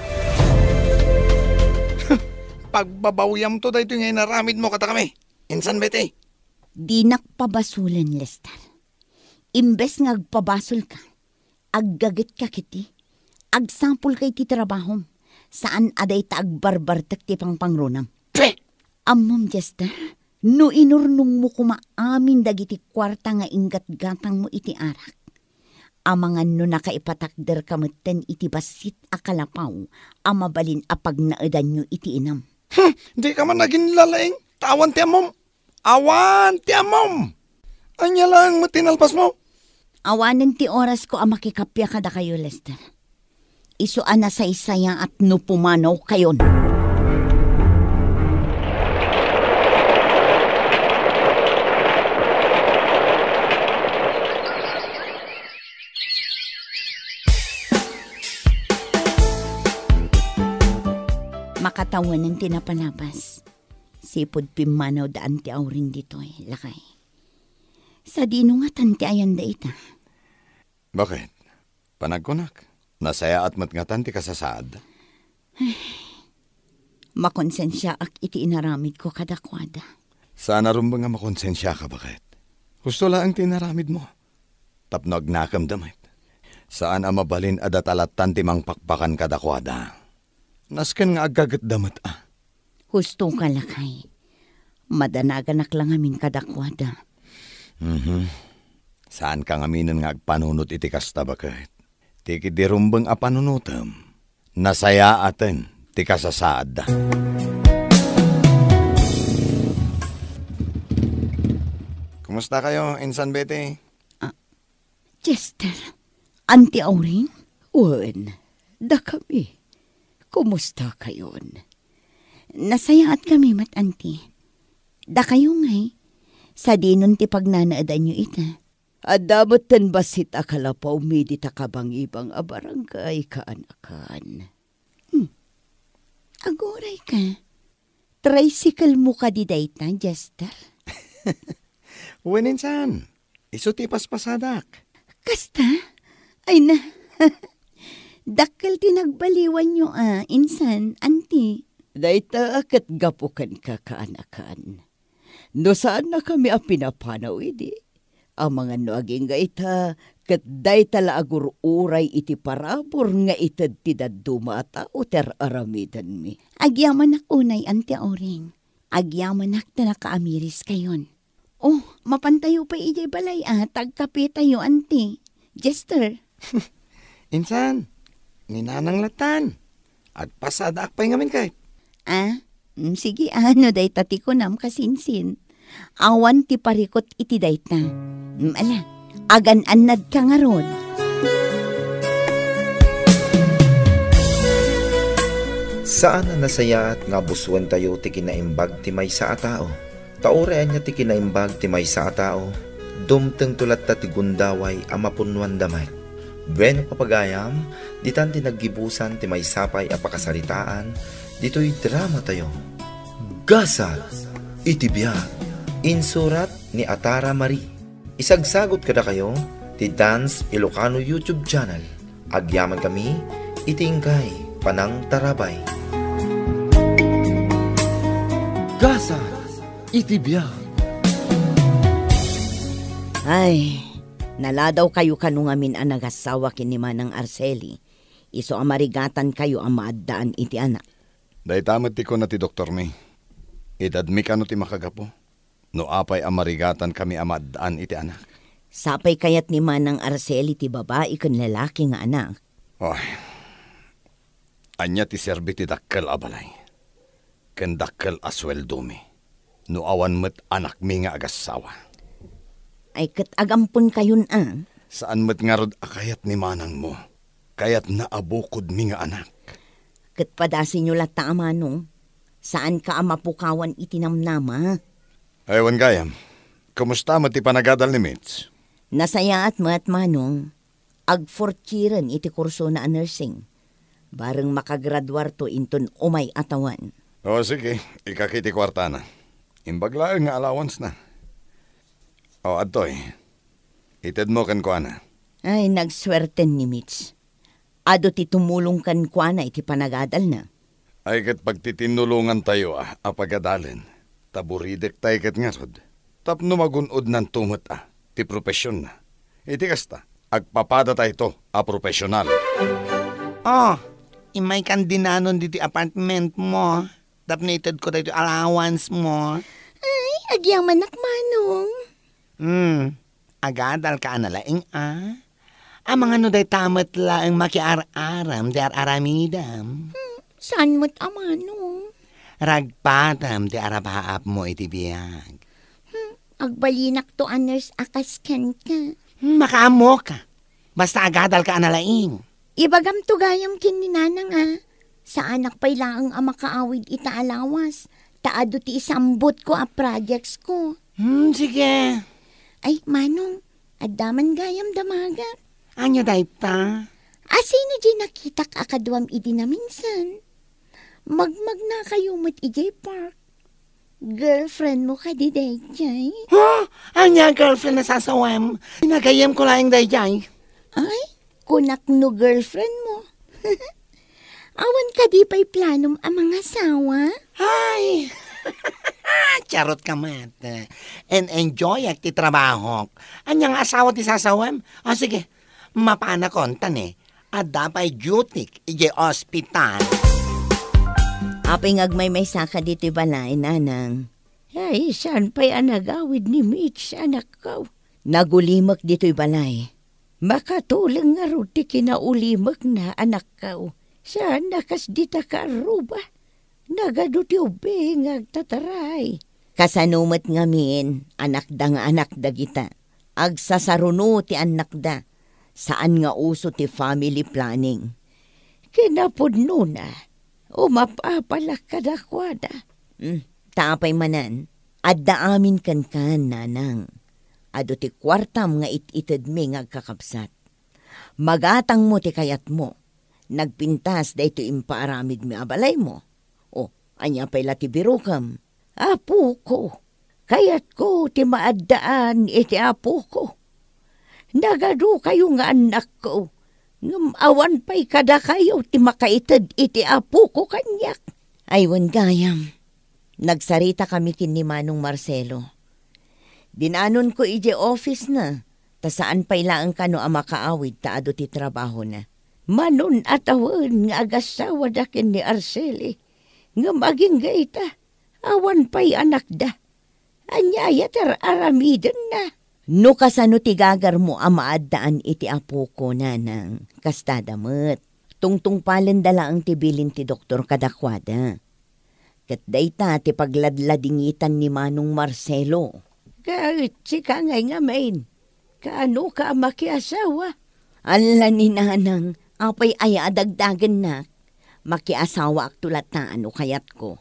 Pagbabawiamto daytoy nga inaramidmo kadakami. Insan, Betty? Dinak pabasolen, Lester. Imbes nga agpabasolka, aggagetka ketdi. Agsapulka iti trabahom. Saan a dayta agbarbartek ti pangpangrunam. Pe! Ammom, Jester, no inurnongmo koma amin dagiti kuarta nga inggatgatangmo iti arak, amangan no nakaipatakderka metten iti bassit a kalapaw a mabalin a pagnaedanyo iti inam. Hmm, dika man aginlalaing, ta awan ti ammom. Awan ti ammom! Ania laeng met ti nalpasmo? Awanen ti orasko a makikappia kadakayo, Lester. Isu a nasaysayaat no pumanawkayon. Makatawanen ti napalabas. Sipud pimmanawda anti Auring ditoy, lakay. Sadino ngatan ti ayanda ita? Baket? Panagkunak, nasayaat met ngatan ti kasasaadda. Makonsensiaak iti inaramidko kadakuada. Saan a rumbeng a makonsensiaka, baket. Husto laeng ti inaramidmo. Tapno agnakemda met. Saan a mabalin a data lattan ti mangpakpakan kadakuada. Nasken nga aggagetda met a. Husto ka, lakay. Madanaganak la ngamin kadakuada. Mhm. Saan ka ngaminen nga agpanunot iti kasta, baket. Ti kidi rumbeng a panunotem, nasayaaten ti kasasaadda. Kumusta kayo, Insan Betty? Ah, Chester, Auntie Auring? Wen, dakami. Kumusta kayon? Nasayaat kami met, Auntie. Dakayo ngay, sadinon ti pagnanaedanyo ita? Adda met ten bassit a kalapawmi dita kabangibang a barangay, kaanakan. Hmm. Aguray ka. Tricycle mo kadi dayta, Chester? Wen, insan. Isu ti ipaspasadak. Kasta? Ay na. Dakkel ti nagbaliwanyo a, insan, Auntie. Dayta ket gapu kenka, kaanakan. No saannakami a pinapanaw idi, amangan no agingga ita, ket dayta la agur-uray iti parabur nga ited ti dadduma a tao ti ar-aramidenmi. Agyamanak unay, Auntie Auring. Agyamanak ta nakaamiriskayon. Oh, mapantayo pay idiay balay a, ta agkapetayo, Auntie. Chester. Insan, ni Nanang lattan. Agpasadaak pay ngamin kay. Ah, mm, sige, ano dayta ti kunam, kasinsin? Awan ti parikut iti dayta. Mm, ala, agan-annad ka ngarud. Saan a nasayaat nga abusuentayo ti kinaimbag ti maysa a tao. Ta uray ania ti kinaimbag ti maysa a tao, dumtengto latta ti gundaway a mapunnoanda met. Bueno, papagayam, ditan ti naggibusan ti maysa pay a pakasaritaan ditoy dramatayo. Gasat iti biag. Insurat ni Atara Marie. Isagsagot kadakayo ti Dance Ilocano YouTube channel. Agyamankami iti inkay panangtarabay. Gasat iti biag. Ay, naladaw kayo kano ngamin a nagassawa ken ni Manang Arceli. Isu a marigatan kayo a maaddaan iti anak. Dayta met ti kuna ti doktormi. Edadmi kano ti makagapu? No apay a marigatankami a maaddaan iti anak? Sapay kayat ni Manang Arceli ti babai ken lalaki nga anak. Oy, ania ti serbi ti dakkel a balay ken dakkel a sueldomi no awan met anakmi nga agassawa? Ay, ket agamponkayon a. Saan met ngarud a kayat ni manangmo? Kayatna a bukodmi nga anak. Ket padasenyo latta a manong, saanka a mapukawan iti namnama. Ay, wen gayam, kumusta met ti panagadal ni Mitch? Nasayaat met, manong. Ag-fourth yearen iti kursona a nursing. Bareng makagraduarto inton umay a tawen. O, sige, ikaki ti kuartana. Imbag laeng nga allowance na. O, adtoy. Itedmo kenkuana. Ay, nagsuerten ni Mitch. Adu ti tumulong kenkuana iti panagadalna. Ay ket pagtitinnulongantayo a, a pagadalen. Ta buridek tay ket ngarud. Tapno magun-odnanto met a, ti profesionna. Iti kasta, agpapadatayto a profesional. Oh, immay kan dinanon diti apartment mo. Tapno itedko daytoy allowance mo. Ay, agyamanak, manong. Hmm, agadalka a nalaing a? Amangan no dayta met laeng makiar-aram ti ar-aramidem. Hmm, saan met a manong? Ragpatem ti arapaap mo iti biag. Hmm, agbalinakto a nurse a kas kenka. Hmm, makaammoka. Basta agadalka a nalaing. Ibagamto gayam ken ni nanang a, saanak pay laeng a makaawid ita a lawas, ta adu ti isambutko a projectsko. Hmm, sige. Ay, manong, adda man gayam damagak. Ania dayta? Asino diay nakitak a kaduam idi naminsan? Magmagnakayo met idiay park. Girlfriend mo kadi daydiay? Ha? Ania a girlfriend a sasawem? Inagayemko laeng daydiay. Ay, kunak no girlfriend mo. Awan kadi pay planom a mangasawa? Ay! Charot ka met. En-enjoyak ti trabahok. Ania nga asawa ti sasawem? O sige, Mapanakon ta ne, adda pay duty idiay ospital. Apay nga agmaymaysaka ditoy balay, Nanang? Ay, saan pay a nagawid ni Mitch, anakko? Nagulimek ditoy balay. Makatuleng ngarud ti kinaulimekna, anakko. Saan a kas dita kaarruba. Nagadu ti ubbing nga agtataray. Kasano met ngamin, anakda nga anak dagita. Agsasaruno ti annakda. Saan nga uso ti family planning. Kinapudnona, umap-apalak kadakuada. Hmm, ta apay manen, adda amin kenkan, Nanang. Adu ti kuartam nga it-itedmi nga agkakabsat. Magatangmo ti kayatmo. Nagpintas daytoy impaaramidmi a balaymo. O, ania pay la ti birokam? Apoko, kayatko ti maaddaan iti apoko. Nagadukayo nga annakko, ngem awan pay kadakayo ti makaited iti apoko kaniak. Ay, wen gayam. Nagsaritakami ken ni Manong Marcelo. Dinanonko idiay office-na, ta saan pay laeng kano a makaawid ta adu ti trabahona. Manun-atawen nga agassawada ken ni Arceli, ngem agingga ita, awan pay anakda. Ania aya ti ar-aramidenna? No kasano ti gagarmo a maaddaan iti apoko, Nanang, kastada met. Tungtungpalenda laeng ti bilin ti doktor kadakuada. Ket dayta ti pagladladingitan ni Manong Marcelo. Ket sika ngay ngamin, kaanoka a makiasawa? Alla ni Nanang, apay aya a dagdagennak? Makiasawaakto latta no kayatko.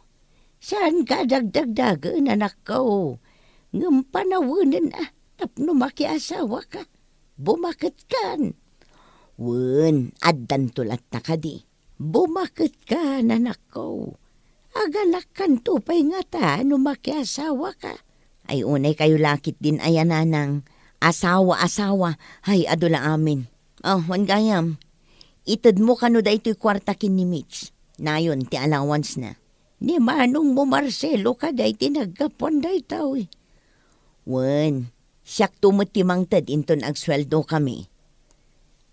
Saanka a dagdagdagen, anakko. Ngem panawenen a tapno makiasawaka. Bumaketkan. Wen, addanto latta kadi. Bumaketkan, anakko. Aganakkanto pay ngata no makiasawaka. Ay, unay kayo lakit din aya, Nanang. Asawa, asawa. Ay, adu la amin. Oh, wen gayam. Itedmo kano daytoy kuarta ken ni Mitch. Nayon ti allowance-na. Ni manongmo Marcelo kadi ti naggapuan daytoy. Wen, siakto met ti mangted inton agsueldokami.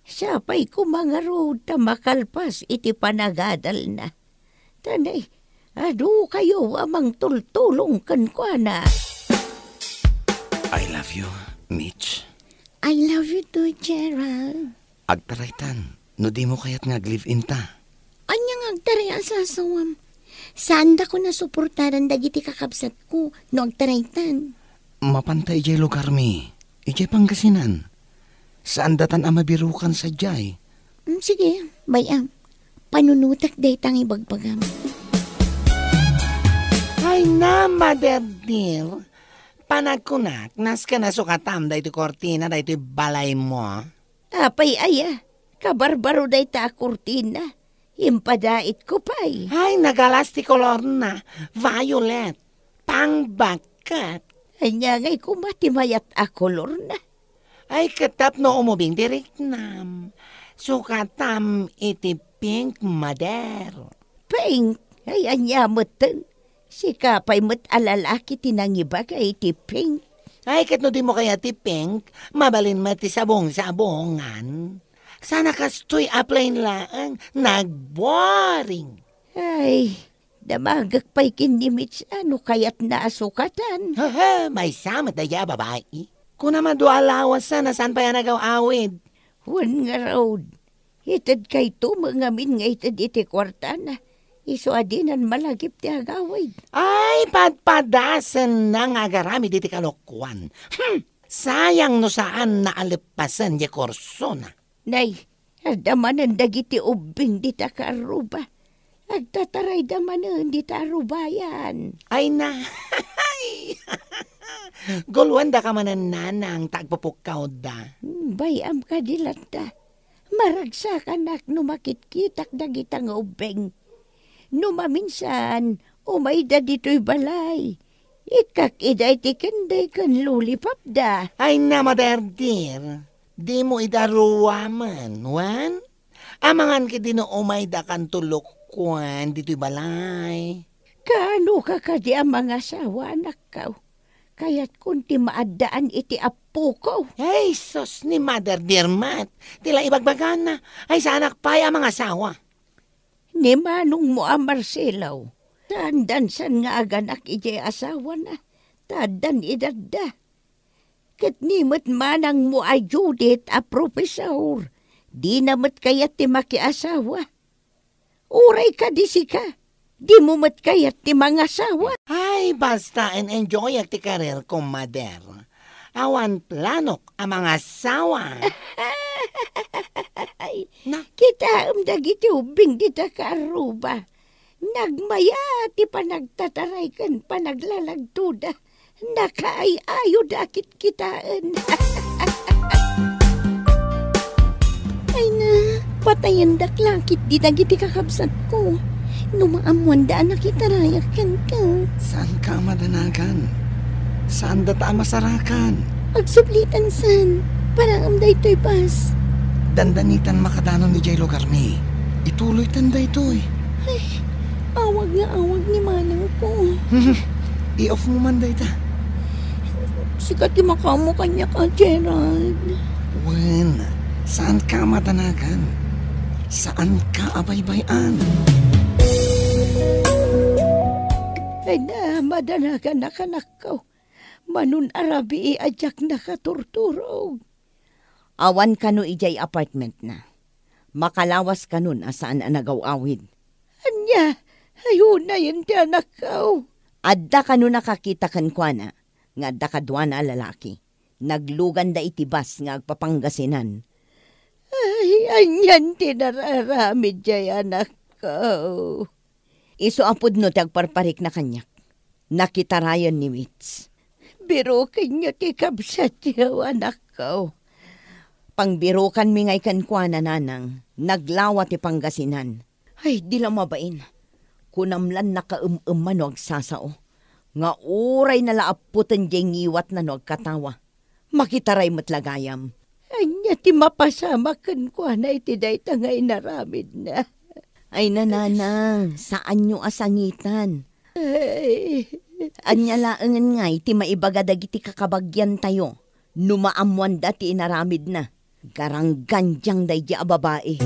Sapay koma ngarud ta makalpas iti panagadalna. Ta ne, adu kayo a mangtultulong kenkuana. I love you, Mitch. I love you too, Gerald. Agtaraytan, no dimo kayat nga ag-live-in ta. Ania nga agtaray a sasawam? Saandakon a suportaran dagiti kakabsatko no agtaraytan. Mapanta idiay lugarmi, idiay Pangasinan. Saandatan a mabirukan sadiay. Mm, sige, bay-am. Panunotek dayta nga ibagbagam. Ay na, Mother dear. Panagkunak, nasken a sukatam daytoy kurtina daytoy balaymo. Apay aya, kabarbaro dayta a kurtina. Impadaitko pay. Ay, nagalas ti kolorna. Violet. Pangbaket. Ania ngay koma ti mayat a kolorna? Ay, ket tapno umubing ti riknam. Sukatam iti pink, Mother. Pink? Ay, ania metten? Sika pay met a lalaki ti nangibaga iti pink. Ay, ket no dimo kayat ti pink, mabalin met ti sabong-sabongan. Sana kastoy a plain laeng, nagboring. Ay, damagek pay ken ni Mitch a no kayatna a sukatan. Haa, maysa met daydiay a babai. Kunam a dua lawas sana saan pay a nagaw-awid. Wen ngarud, itedkayto met ngamin nga ited iti kuartana. Isu a dinan malagip ti agawid. Ay, padpadasenna nga agaramid iti kalokuan. Hmm, sayang no saanna a leppasen ti kursona. Nay, adda manen dagiti ubbing dita kaarruba. Agtatarayda manen dita arrubayan. Ay na, guluendaka manen, Nanang, ta agpupukkawda. Hmm, bay-am kadi latta. Maragsakanak no makitkitak dagita nga ubbing. No maminsan, umayda ditoy balay. Ikkak ida iti candy ken lollipopda. Ay na, Mother dear, dimo ida ruamen, wen? Amangan ketdi no umaydakanto lokkuen ditoy balay. Kaanoka kadi a mangasawa, anakko? Kayatkon ti maaddaan iti ap- puko. Ay, sus, ni Mother Dear met, ti la ibagbagana, ay saanak pay a mangasawa. Ni manongmo a Marcelo, saan dansan nga aganak idiay asawana, ta addan edadda. Ket ni met manangmo a Judith a profesor, dina met kayat ti makiasawa. Uray kadi sika, dimo met kayat ti mangasawa. Ay, basta en-enjoyak ti career ko, Mother. Awan planok a mangasawa. Ay, na? Kitaem dagiti ubbing dita kaarruba. Nagmaya ti panagtataray ken panaglalagtoda. Nakaay-ayoda a kitkitaen. Ay na, patayendak la ketdi dagiti kakabsatko. No maammoanda a nakitarayak kenka. Saanka a madanagan. Saandata a masarakan. Agsublitan san, paraem daytoy bus. Dandanitan makadanon idiay lugarmi. Ituloytan daytoy. Ay, awag nga awag ni manangko. I-off mo man dayta. Sika ti makaammo kaniak, a, Gerald. Wen, saanka a madanagan. Saanka a baybay-an. Ay na, madanagan a kanakko. Manon a rabii a diak nakaturturog. Awan kano idiay apartmentna. Makalawas kanon a saan a nagaw-awid. Ania? Ay, unayen ti anakko. Adda kano nakakita kenkuana nga adda kaduana a lalaki. Nagluganda iti bus nga agpapangasinan. Ay, anian ti nararamid diay anakko? Isu a pudno ti agparparikna kaniak. Nakitarayan ni Mitch. Birokenyo ti kabsatyo, anakko. Pangbirokanmi ngay kenkuana, nanang, naglawa ti Pangasinan. Ay, di la mabain. Kunam lan nakaem-emma no agsasao. Nga uray na la appoten diay ngiwatna no agkatawa. Makitaray met la gayam. Ania ti mapasamak kenkuana iti dayta nga inaramidna? Ay, nanang, saanyo a sangitan. Ay. Ania laengen ngay ti maibaga dagiti kakabagiantayo no maammoanda ti inaramidna? Garanggandiang daydi a babai.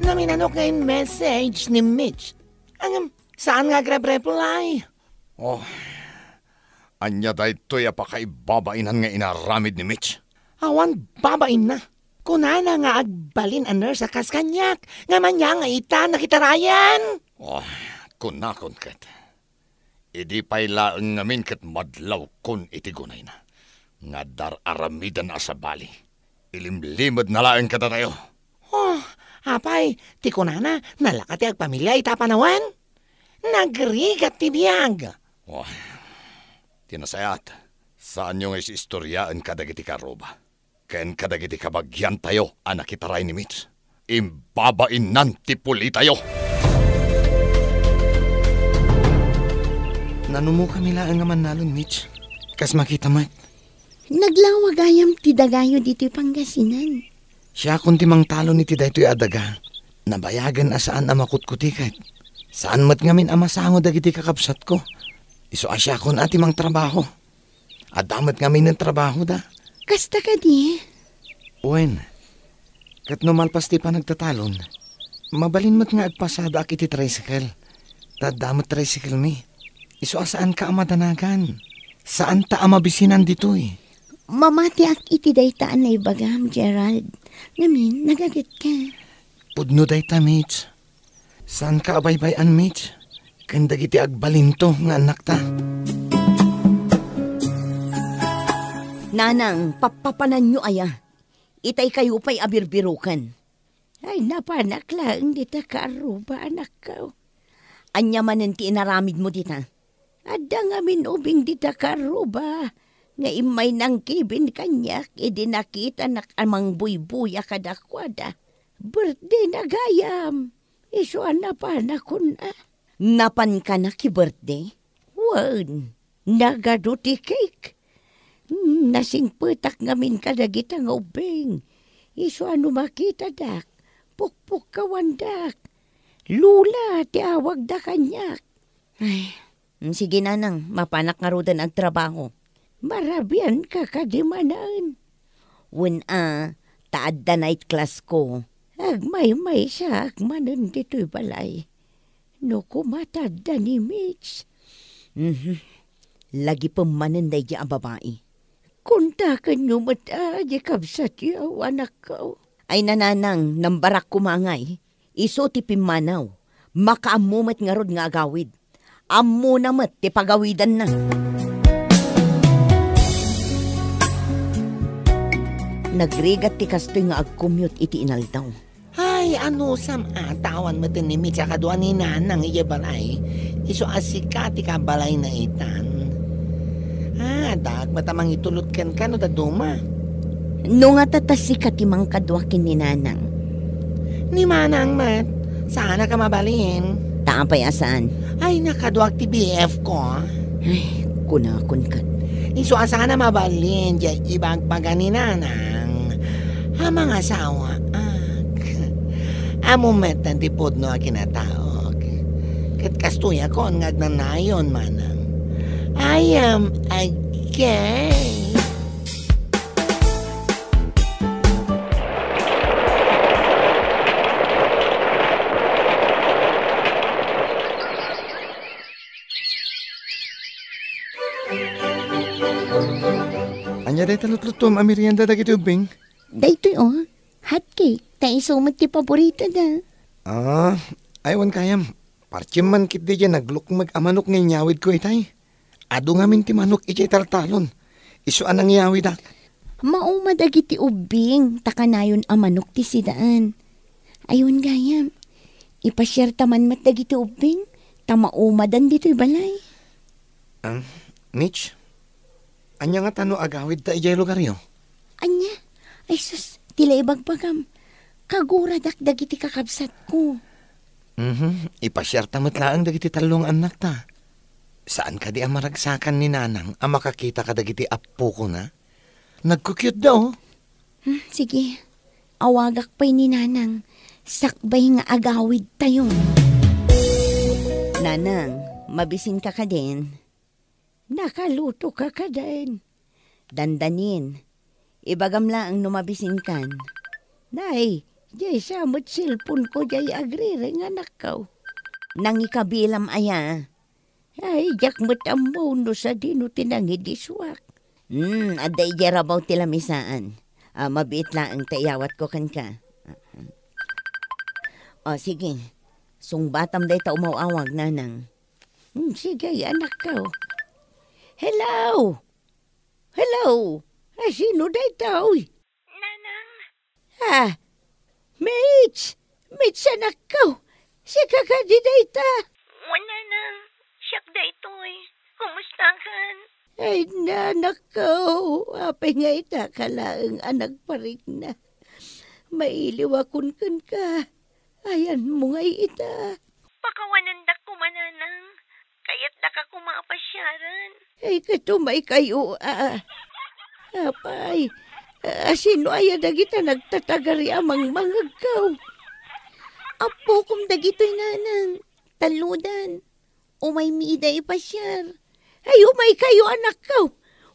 Naminanok nga in-message ni Mitch. Ngem, saan nga agrepreply? Oh, ania daytoy a pakaibabainan nga inaramid ni Mitch? Awan babainna. Kunana nga agbalin a nurse a kas kaniak, ngem ania nga ita nakitarayan? Oh, kunakon ket. Idi pay laeng ngamin ket madlawkon iti gunayna nga dar-aramidan a sabali. Ilimlimedna laeng kadatayo. Oh, apay, ti kunana, nalaka ti agpamilia ita a panawen? Nagrigat ti biag. Oh, ti nasayaat, saanyo nga is-istoriaen kadagiti kaarruba ken kadagiti kabagiantayo a nakitaray ni Mitch. Imbabainnan ti pulitayo. Nanumokami laeng a mannalon, Mitch. Kas makita met. Naglawa gayam ti dagayo ditoy Pangasinan. Siakon ti mangtalon iti daytoy a daga. Nabayagen a saan a makutkutiket. Saan met ngamin a masango dagiti kakabsatko. Isu a siakon a ti mangtrabaho. Adda met ngamin trabahoda. Kasta kadi? Wen, ket no malpas ti panagtatalon, mabalin met nga agpasadaak iti tricycle. Ta adda met tricycle-mi. Isu a saanka a madanagan. Saanta a mabisinan ditoy. Mamatiak iti dayta a naibagam, Gerald. Ngamin, nagagetka. Pudno dayta, Mitch. Saanka a baybay-an, Mitch, ken dagiti agbalinto nga annakta? Nanang, pappapananyo aya? Itay kayo pay a birbiroken. Ay, napanak laeng dita kaarruba, anakko. Ania manen ti inaramidmo dita? Adda ngamin ubing dita kaarruba nga immay nangkibin kaniak idi nakitanak a mangbuybuya kadakuada. Birthdayna gayam, isu a napanak kuna. Napankana ti birthday? Wen, nagadu ti cake. Nasingpetak ngamin kadagita nga ubing. Isu a no makitadak, pukpukkawandak. Lola ti awagda kaniak. Ay, Mm, sige, nanang, mapanak ngaruden agtrabaho. Marabianka kadi manen? Wen a, ta adda night class ko. Agmaymaysaak manen ditoy balay. No kumatadda ni Mitch. Mhm. Lagipem manen daydi a babai. Kontakenyo met a di kabsatyo, anakko. Ay, nanang, nambarak koma ngay. Isu ti pimmanaw. Makaammo met ngarud nga agawid. Ammona met ti pagawidanna. Nagrigat ti kastoy nga agkumyot iti inaldaw. Ay, anusam a, ta awan met ni Mitch a kadua ni Nanang idiay balay. Isu a sika ti kabalayna itan. Ah, addaak met a mangitulot kenka no dadduma. No ngata ta sika ti mangkadua ken ni Nanang. Ni Manang met, saanak a mabalin. Ta apay a saan? Ay, nakaduak ti B F ko. Ay, kunakon ket. Isu a saan a mabalin, diay ibagbaga ni Nanang a mangasawaak. Ammom met ti pudno a kinataok. Ket kastoyakon nga agnanayon, Manang. I am a gay. Ania dayta lutlutuem a merienda dagiti ubbing? Daytoy, o, hot cake, ta isu met ti paboritada. Ah, ay, wen gayam. Partiem man ketdi diay naglukmeg a manok nga inyawidko itay. Adu ngamin ti manok idiay taltalon. Isu a nangiyawidak. Mauma dagiti ubbing, ta kanayon a manok ti sidaan. Ay, wen gayam, ipasiarta man met dagiti ubbing, ta maumadan ditoy balay. Ah, Mitch, ania ngata no agawidta idiay lugaryo? Ania? Ay sus, ti la ibagbagam. Kaguradak dagiti kakabsatko. Mhm, ipasiarta met laeng dagiti tallo nga annakta. Saan kadi a maragsakan ni Nanang a makakita kadagiti appokona? Nagkukyotda, o. Hmm, sige. Awagak pay ni Nanang. Sakbay nga agawidtayo. Nanang, mabisinka kadin? Nakalutoka kadin? Dandanin. Ibagam laeng no mabisinkan. Nay, diay sa met cellphone-ko diay agrireng, anakko. Nangikabilam aya? Ay, diak met ammo no sadino ti nangidisuak. Hmm, adda idiay rabaw ti lamisaan. Ah, mabiit laeng ta iyawatko kenka. O, sige. Sungbatam dayta umaw-awag, Nanang. Hmm, sige, anakko. Hello! Hello! Ah, sino daytoy? Nanang. Ah, Mitch! Mitch, anakko! Sika kadi dayta? Wen, Nanang. Siak daytoy. Kumustakan? Ay, nanakko! Apay nga ita ka laeng a nagparikna? Mailiwakon kenka. Ayanmo ngay ita? Pakawanendak koma, Nanang. Kayatdaka koma a pasiaren. Ay, ket umaykayo, a. Apay, a, sino aya dagita nagtatagari a mangmangegko? Appokom dagitoy, Nanang. Tallodan. Umaymi ida ipasiar. Ay, umaykayo, anakko.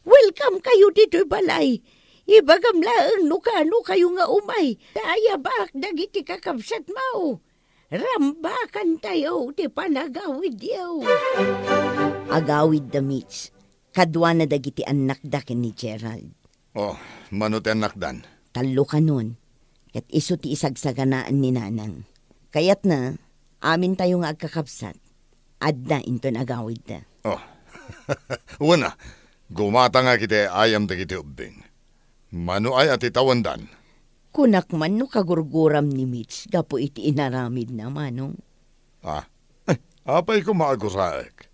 Welcome kayo ditoy balay. Ibagam laeng no kaano kayo nga umay. Ta ayabaak dagiti kakabsatmo. Rambakantayo ti panagawidyo. Agawid da Mitch, kaduana dagiti annakda ken ni Gerald. Oh, mano ti annakdan? Tallo kanon, ket isu ti isagsaganaan ni Nanang. Kayatna, amintayo nga agkakabsat, adda inton agawidda. Oh. Wen a, gumatangak iti ayam dagiti ubbing. Mano aya ti tawendan? Kunak man no kagurguram ni Mitch gapu iti inaramidna, Manong. Ah, eh, apay koma a guraek?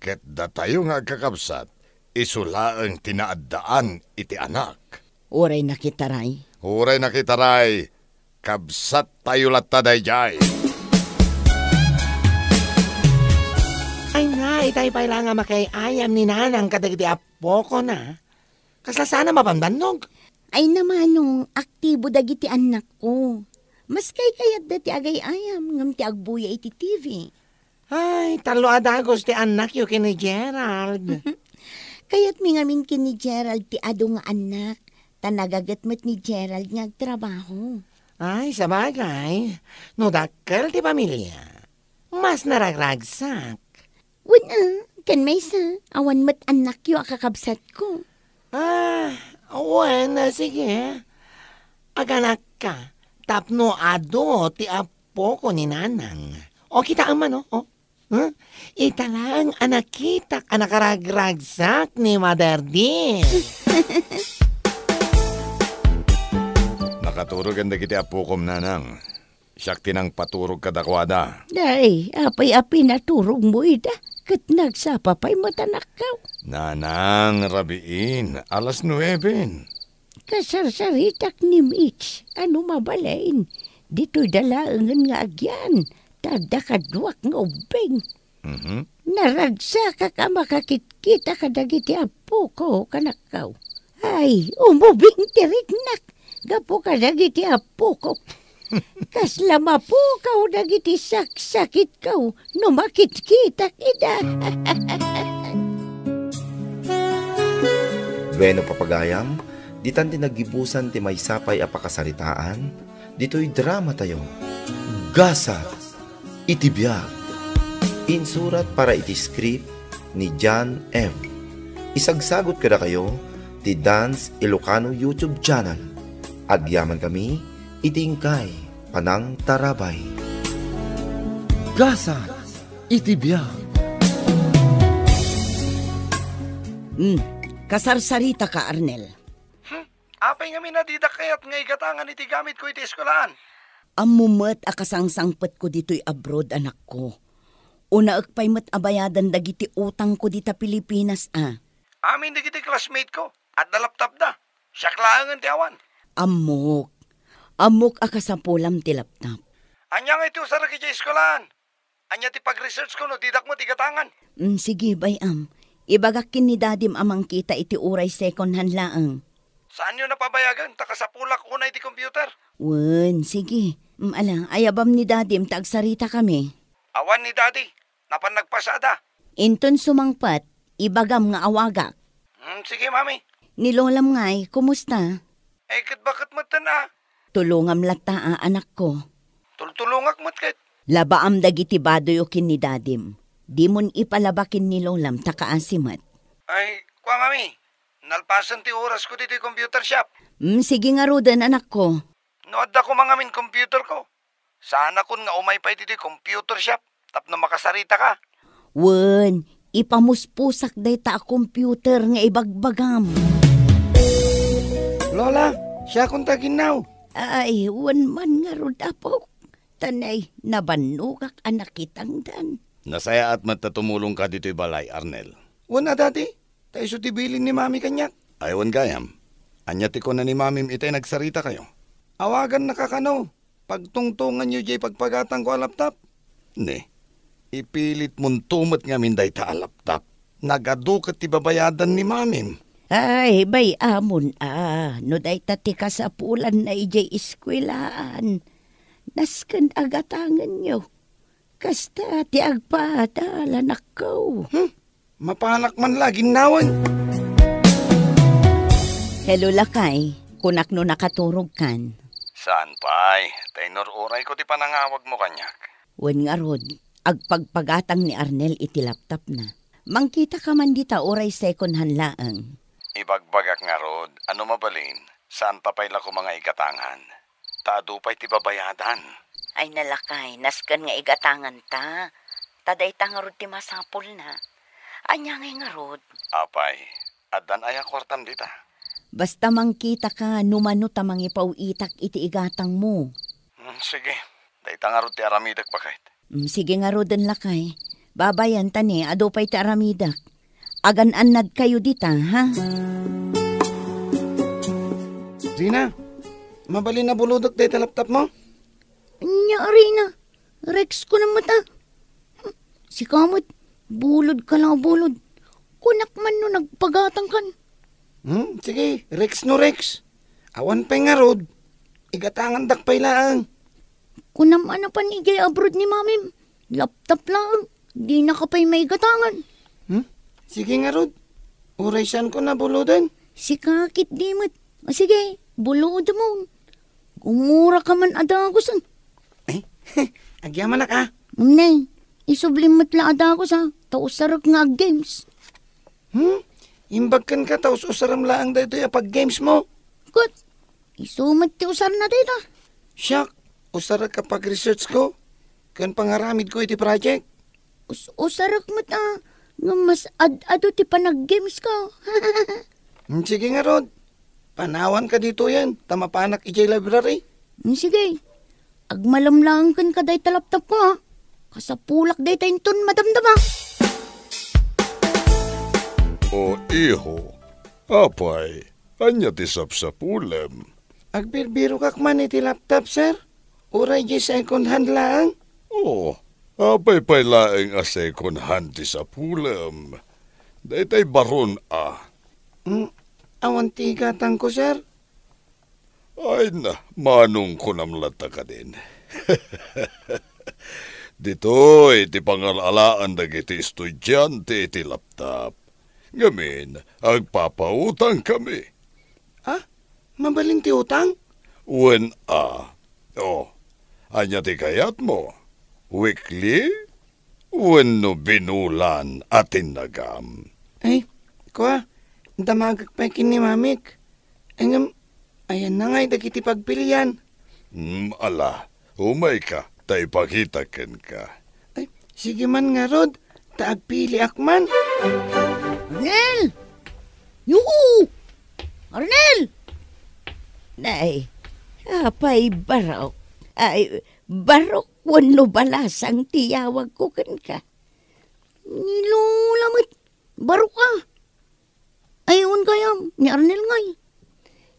Ket datayo nga agkakabsat, isu laeng ti naaddaan iti anak. Uray nakitaray. Uray nakitaray, kabsattayo latta daydiay. Ay na, itay pay la nga makiay-ayam ni Nanang kadagiti appokona. Kasla saan a mabanbannog? Ay na, Manong, aktibo dagiti annakko. Mas kaykayatda ti agay-ayam ngem ti agbuya iti T V. Ay, tallo a dagus ti annakyo ken ni Gerald. Kayatmi ngamin ken ni Gerald ti adu nga annak, ta nagaget met ni Gerald nga agtrabaho. Ay, sabagay, no dakkel ti pamilia, mas naragragsak. Wen, a, ken maysa, awan met annakyo a kakabsatko. Ah, wen, a, sige. Aganakka, tapno adu ti apoko ni Nanang. O, kitaem man, o, o. Huh? Ita laeng a nakitak a nakaragragsak ni Mother D. Nakaturogen dagiti apokom, Nanang. Siak ti nangpaturog kadakuada. Ay, apay a pinaturogmo ida? Ket nagsapa pay met a nakkaw. Nanang, rabiin, alas nueben. Kasarsaritak ni Mitch, a no mabalin, ditoy da laengen nga agyan, ta adda kaduak nga ubbing. Mhm. Naragsakak a makakitkitak kadagiti apoko, kanakkaw. Ay, umubing ti riknak gapu kadagiti apoko. Kasla mapukaw dagiti saksakitko no makitkitak ida. Bueno, papagayam, ditan ti naggibusan ti maysa pay a pakasaritaan ditoy dramatayo, Gasat iti Biag. Insurat para iti script ni John M. Isagsagut kadakayo ti Dance Ilocano YouTube channel. Agyaman kami iti inkay panangtarabay. Gasat iti Biag. Hmm, kasarsaritaka, Arnel. Hmm, apay ngamin a didak kayat nga igatangan iti gamitko iti eskuelaan? Ammom met a kasangsangpetko ditoy abroad, anakko. Unaek pay met a bayadan dagiti utangko dita Pilipinas, a. Amin dagiti classmate-ko, adda laptop da. Siak laengen ti awan. Ammok. Ammok a kasapulam ti laptop. Ania ngay ti usarek idiay eskuelaan? Ania ti pag-research-ko no didak met igatangan? Mm, sige, bay-am. Ibagak ken ni dadim a mangkita iti uray second hand laeng. Saanyo na pabayagen, ta kasapulak unay ti computer. Wen, sige. Mm, ala, ayabam ni dadim ta agsarita kami. Awan ni dadi. Napan nagpasada. Inton sumangpet, ibagam nga awagak. Hmm, sige, Mami. Ni Lolam ngay, kumusta? Eh, ket baket metten a. Tulongam latta a, anakko. Tultulongak met ket. Labaam dagiti badoyo ken ni dadim. Dimon ipalaba ken ni Lolam ta kaasi met. Ay, kua, Mami. Nalpasen ti orasko ditoy computer shop. Hmm, sige ngaruden, anakko. No adda koma ngamin computerko, saanakon nga umay pay ditoy computer shop tapno makasaritaka. Wen, ipamuspusak dayta a computer nga ibagbagam. Lola, siakon ta ginnaw. Ay, wen man ngarud, apok. Tanay, nabannogak a nakitangdan. Nasayaat met ta tumulongka ditoy balay, Arnel. Wen a, Daddy. Ta isu ti bilin ni Mami kaniak. Ay, wen gayam. Ania ti kuna ni Mamim itay nagsaritakayo? Awagannaka kano. Pagtungtonganyo diay pagpagatangko a laptop. Ne, ipilitmonto met ngamin dayta a laptop. Nagadu ket ti babayadan ni Mamim. Ay, bay-amon a, no dayta ti kasapulanna idiay eskuelaan. Nasken a gatangenyo. Kasta ti agpaadal, anakko. Hmm? Mapanak man la ginnawen. Hello, lakay. Kunak no nakaturogkan. Saan pay? Ta inururay ko ti panangawagmo kaniak. Wen ngarud, agpagpagatang ni Arnel iti laptopna. Mangkitaka man dita uray second hand laeng. Ibagbagak ngarud, a no mabalin, saan ta pay la koma nga igatangan. Ta adu pay ti babayadan. Ay, nalakay, nasken nga igatanganta. Ta dayta ngarud ti masapulna. Ania ngay ngarud? Apay, addan aya kuartam dita? Basta mangkitaka no mano ta mangipaw-itak iti igatangmo. Hmm, sige. Dayta ngarud ti aramidek, baket. Mm, sige ngaruden, lakay. Babayan ta ni, adu pay ti aramidek. Agan-annadkayo dita, ha? Rina, mabalin a bulodek dayta laptopmo? Ania, Rina? Rex ko na met a. Sika met, bulodka la, bulod. Kunak man no nagpagatangkan. Hmm, sige, Rex no Rex. Awan pay ngarud. Igatangandak pay laeng. Kunam a napan idiay abroad ni Mamim. Laptop laeng. Dinaka pay maigatangan. Hmm? Sige ngarud. Uray saanko a buloden. Sika ketdi met. O sige, bulodemon. Gumuraka man a dagusen. Eh, agyamanak a. Nay, isublim met la a dagus a, ta usarek nga ag-games. Hmm? Imbag kenka ta us-usarem laeng daytoy a pag-games mo. Ket, isu met ti usarna dayta. Siak, usarek a pag-research ko, ken pangaramid ko iti project. Us-usarek met a, nga mas ad-adu ti panag-games ka. Hmm, sige ngarud. Panawanka ditoyen, ta mapanak idiay library. Hmm, sige. Agmalem laeng kenka dayta laptop ko, ha? Kasapulak dayta inton madamdama. O iho, apay, ania ti sapsapulem? Agbirbirokak man iti laptop, sir. Uray di second hand laeng. Oh, apay pay laeng a second hand ti sapulem? Daytay baron a. Hmm, awan ti igatangko, sir. Ay na, manong kunam latta kadin. Ditoy ti pangal-alaan dagiti estudiante iti laptop. Ngamin, agpapautang kami. Ah? Mabalin ti utang? Wen a. Oh, ania ti kayatmo? Weekly? Wenno binulan a tinnagam? Ay, kua, damagek pay ken ni mamik. Ngem, ayanna ngay dagiti pagpilian. Hmm, ala, umayka, ta ipakitak kenka. Ay, sige man ngarud, ta agpiliak man. Arnel! Yuhu! Arnel! Nay, apay, Barok? Ay, Barok wenno Balasang ti yawagko kenka? Ni Lola met, Barok a. Ay, wen gayam, ni Arnel ngay.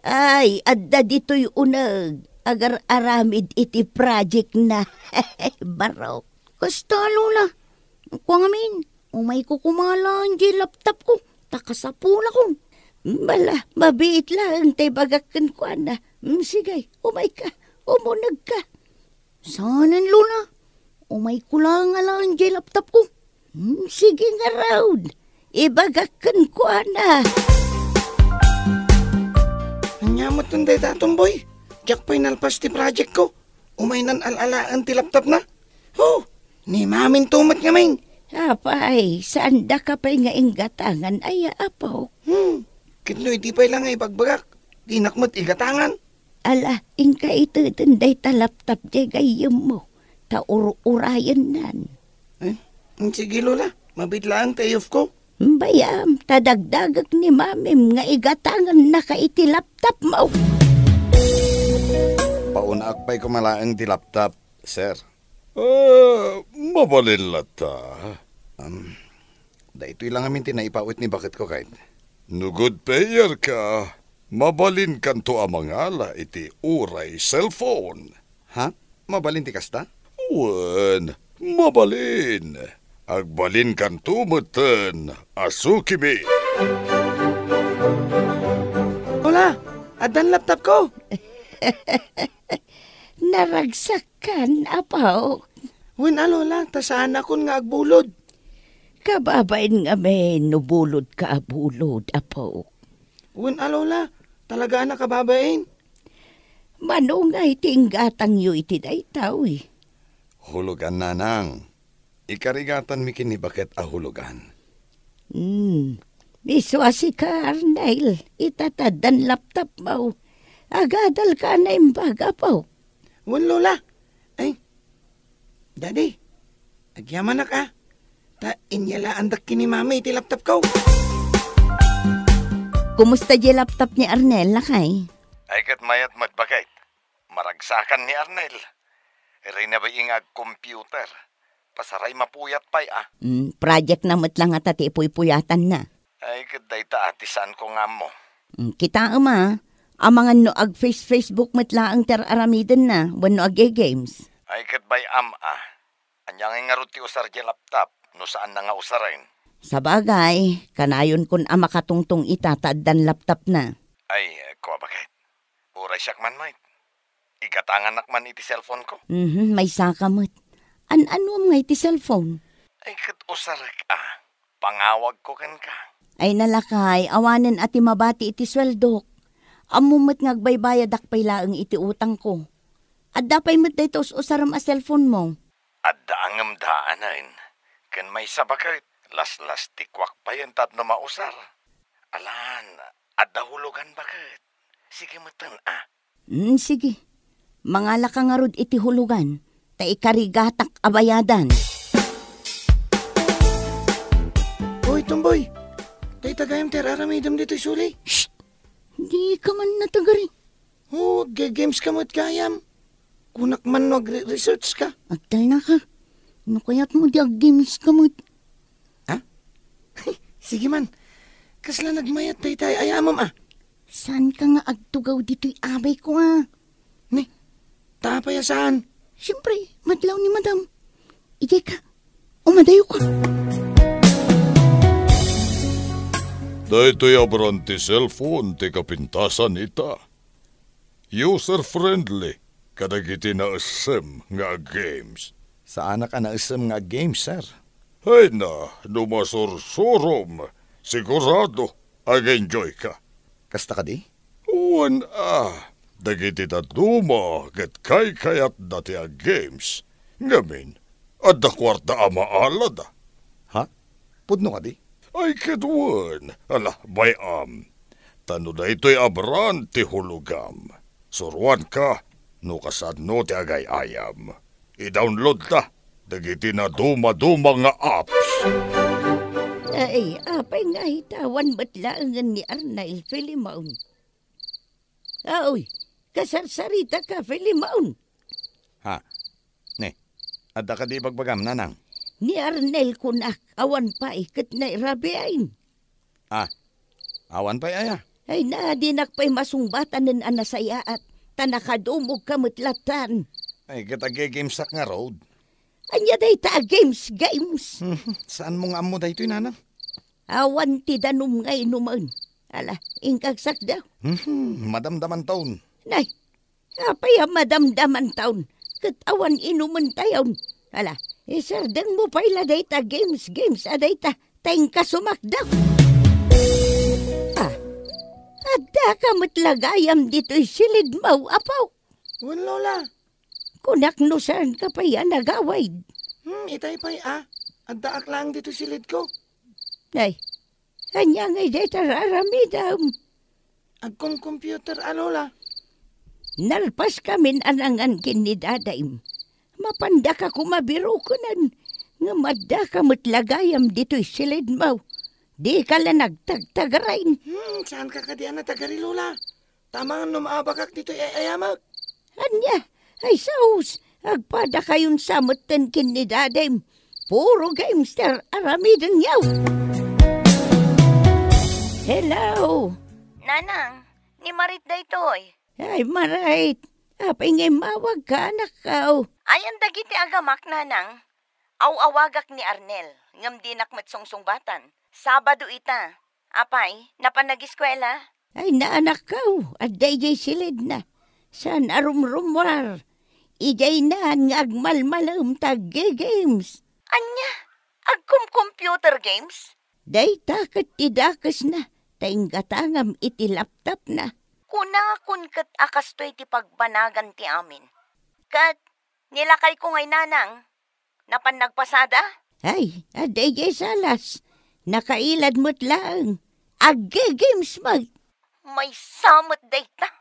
Ay, adda ditoy uneg, agar-aramid iti project na. Barok. Kasta, Lola. Kua ngamin, umayko koma laeng diay laptop ko, ta kasapulakon. Bala, mabiit laeng ta ibagak kenkuana. Mm, sige, umayka, umunegka. Saanen, Lola. Umayko laeng a laeng diay laptop ko. Hmm, sige ngarud. Ibagak kenkuana. Ania metten dayta a tomboy? Diak pay nalpas ti project ko. Umaynan al-alaen ti laptop na. Oh, ni maminto met ngamin. Apay, saan daka pay nga inggatangan aya, apo? Hmm, ket no idi pay la nga ibagbagak, dinak met igatangan. Ala, inka iteden dayta laptop diay gayyemmo, ta ur-urayennan. Eh, sige, Lola. Mabiit laeng ti ayufko. Bayam, ta dagdagek ni Mamim nga igatangennaka iti laptopmo. Paunaak pay koma laeng ti laptop, sir. Ah, mabalin latta. Um, daytoy la ngamin ti naipawit ni baketko, kayat. No good payerka, mabalinkanto a mangala iti uray cellphone. Ha? Mabalin ti kasta? Wen, mabalin. Agbalinkanto metten a sukimi. Lola, addan laptopko. Naragsak kan, apo? Wen a, Lola, ta saanakon nga agbulod. Kababain ngamin no bulodka a bulod, apo. Wen a, Lola, talaga a nakababain. Mano ngay ti inggatangyo iti daytoy? Hulugan, nanang. Ikarigatanmi ken ni baket a hulugan. Hmm. Isu a sika, Arnel, ita ta addan laptopmo. Agadalka a naimbag, apo. Wen, Lola. Ay, Daddy, agyamanak a. Ta inyalaandak ken ni Mami iti laptopko. Kumusta diay laptop ni Arnel, lakay? Ay, ket mayat met, baket. Maragsakan ni Arnel. Iray na bay nga ag-computer. Pasaray mapuyat pay a. Mm, project na met la ngata ti ipuypuyatanna. Ay, ket dayta a ti saanko nga ammo. Mm, kitaem a, amangan no ag-face-Facebook met laeng ti ar-aramidenna wenno ag-games. Ay, ket bay-am a. Ania ngay ngarud ti usar diay laptop no saanna nga usaren? Sabagay, kanayonkon a makatungtong ita ta addan laptopna. Ay, kua baket. Uray siak man met. Igatangannak man iti cellphone ko. Mhm, maysaka met. An-anuem ngay ti cellphone? Ay, ket usarek a. Pangawagko kenka. Ay, nalakay, awanen a ti mabati iti sueldok. Ammom met nga agbaybayadak pay laeng iti utangko. Adda pay met dayta us-usarem a cellphone-mo. Adda a ngem daanen. Ken maysa baket, laslastikuak payen tapno mausar. Alan, adda hulugan baket. Sige metten a. Mm, sige. Mangalaka ngarud iti hulugan, ta ikarigatak a bayadan. Hoy, Tomboy! Dayta gayam ti ar-aramidem ditoy suli? Shh! Dika man natagari. Oh, agge-games ka met gayam. Kunak man no agre-research ka. Agtalna ka. No kayatmo di aggames ka met. Ha? Sige man. Kasla nagmayat dayta ay-ayamem a. Saan ka nga agtugaw ditoy abay ko a? Ni, ta apay a saan? Siyempre, madlaw ni madam. Ijay ka. Umadayo ka. Daytoy abran ti cellphone ti kapintasan ita. User-friendly kadagiti naessem nga games. Saanak a naessem nga games, sir. Hayna, no masursurom, sigurado, ag-enjoy ka. Kasta kadi? Wen a, dagiti dadduma ket kaykayatda ti ag-games. Ngamin, adda kuarta a maalada. Ha? Pudno kadi? Ay, ket wen, ala, bay-am. Ta no daytoy abran ti hulogam, suroanka no kasano ti agay-ayam. I-download ta dagiti nadumaduma nga apps. Ay, apay nga itawan met laengen ni Arnel Filimon? Aoy, kasarsarita ka, Filimon. Ha? Ne, adda kadi ibagbagam, nanang? Ni Arnel kunak, awan pay ket nairabiain. Ah, awan pay aya? Ay na, dinak pay masungbatanen a nasayaat, ta nakadumog ka met latan. Ay, ket agge-gamesak ngarud. Ania dayta a games, games? Saanmo nga ammo daytoy, nanang? Awan ti danum nga inumen. Ala, inka agsakdaw. Mhm, madamdamanton. Nay, apay a madamdamanton? Ket awan inumentayon. Ala, isardengmo pay la dayta games, games a dayta, ta inka sumakdaw. Ah, adda ka met la gayam ditoy silidmo, apo? Wen, Lola. Kunak no saan ka pay a nagawid. Hmm, itay pay a. Addaak laeng ditoy silidko. Nay, ania ngay dayta ar-aramidem? Agkom-computer a, Lola. Nalpas kamin a nangan ken ni dadaim. Mapanda ka koma birukenen, ngem adda ka met la gayam ditoy silidmo. Dika la nagtagtagarain. Hmm, saan ka kadi a natagari, Lola? Tamangan no maabakak ditoy ay-ayamek. Ania? Ay sus, agpadakayon sa metten ken ni dadem. Puro games ti ar-aramidenyo. Hello? Nanang, ni Marit daytoy. Ay, Marit, apay nga immawagka, anakko? Ayan dagiti agamak, Nanang. Aw-awagak ni Arnel, ngem dinak met sungsungbatan. Sabado ita. Apay, napan nagiskuela? Ay, anakko, adda idiay silidna. Saan a rumrumuar. Idiay naan nga agmalmalem ta agge-games. Ania? Agkom-computer games? Dayta ket ti dakesna, ta inggatangam iti laptopna. Kunakon ket a kastoy ti pagbanagan ti amin. Ket ni lakayko ngay, Nanang, napan nagpasada? Ay, adda idiay salas. Nakailad met laeng. Agge-games met. Maysa met dayta.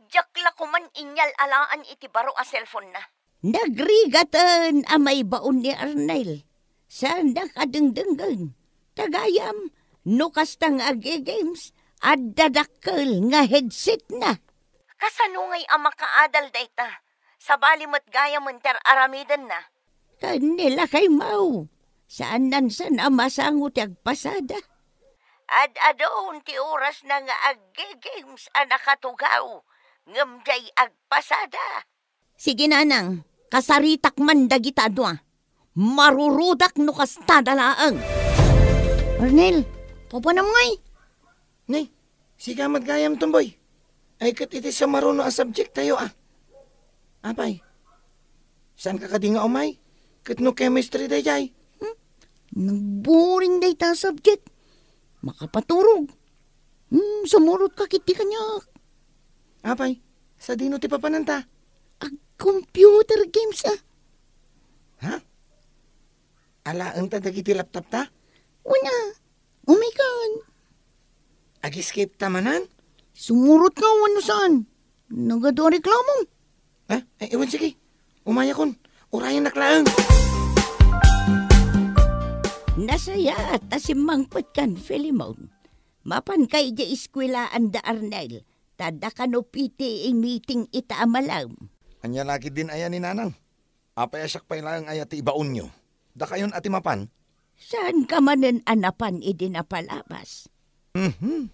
Diak la koman inyal-alaan iti baro a cellphone-na. Nagrigaten a maibaon ni Arnel. Saanak a dengdenggen. Ta gayam, no kasta nga agge-games, adda dakkel nga headset-na. Kasano ngay a makaadal dayta? Sabali met gayamen ti ar-aramidenna. Ken ni lakaymo, saan nansan a masango ti agpasada. Ad-adun ti orasna nga agge-games a nakatugaw, ngem diay agpasada. Sige, Nanang, kasaritak man dagita a dua. Marurudak no kastada laeng. Arnel, papanam ngay? Ni, sika met gayam, Tomboy. Ay ket iti sumaruno a subject tayo, a. Apay, saan ka kadi nga umay? Ket no chemistry daydiay? Hmm? Nagboring dayta a subject. Makapaturog. Hmm, sumurotka ketdi kaniak. Apay, sadino ti papananta? Ag-computer games, a. Ha? Alaenta dagiti laptopta? Wen a. Umaykan. Ag-escape ta manen? Sumurotka wenno saan? Nagadu a reklamo. Ha? Ay, wen, sige. Umayakon. Urayennak laeng. Nasayaat a simmangpetkan, Filemon. Mapanka idiay eskuelaan da Arnel, ta adda kano P T A meeting ita a malem. Ania la ketdin aya ni Nanang? Apay a siak pay laeng aya ti ibaonyo? Dakayon a ti mapan? Saanka manen a napan idi napalabas? Mhm.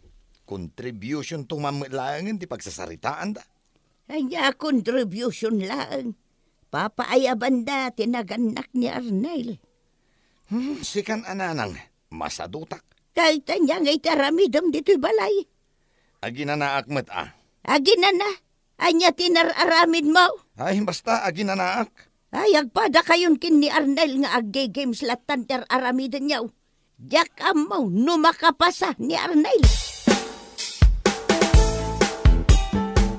Contributionto man met laengen ti pagsasaritaanda. Ania a contribution laeng? Papaayabanda ti nagannak ni Arnel. Hmm, sikan a Nanang, masadutak. Kay ania ngay ti aramidem ditoy balay? Aginanaak met a. Aginana? Ania ti nar-aramidmo? Ay, basta aginanaak. Ay, agpadakayon ken ni Arnel nga agge-games lattan ti ar-aramidenyo. Diak ammo no makapasa ni Arnel.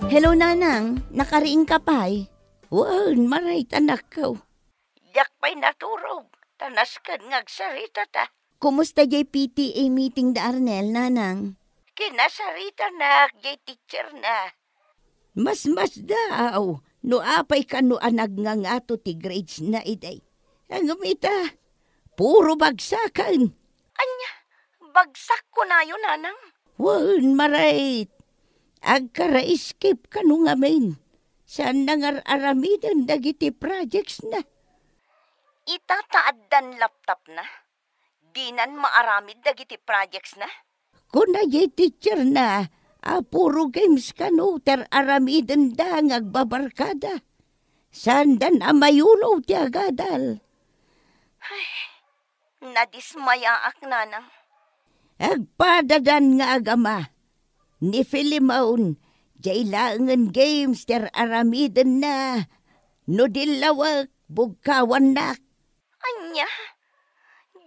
Hello, Nanang. Nakariingka pay? Wen, marayta, anakko. Diak pay naturog, ta nasken nga agsaritata. Kumusta diay P T A meeting da Arnel, Nanang? Kinasaritanak diay teacherna. Masmasdaaw no apay kano a nagngangato ti gradesna idi. Ngem ita, puro bagsaken. Ania, bagsak kunayo, Nanang? Wen, maray. Agkara-escape kano ngamin. Saanna nga ar-aramiden dagiti projectsna. Ita ta addan laptopna, dinan maaramid dagiti projectsna? Kuna diay teacherna a puro games kano ti ar-aramidenda nga agbabarkada. Saandan a mayulo ti agadal. Ay, nadismayaak, Nanang. Agpadadan nga agama. Ni Filemon, diay laengen games ti ar-aramidenna. No dillawek, bugkawannak. Ania?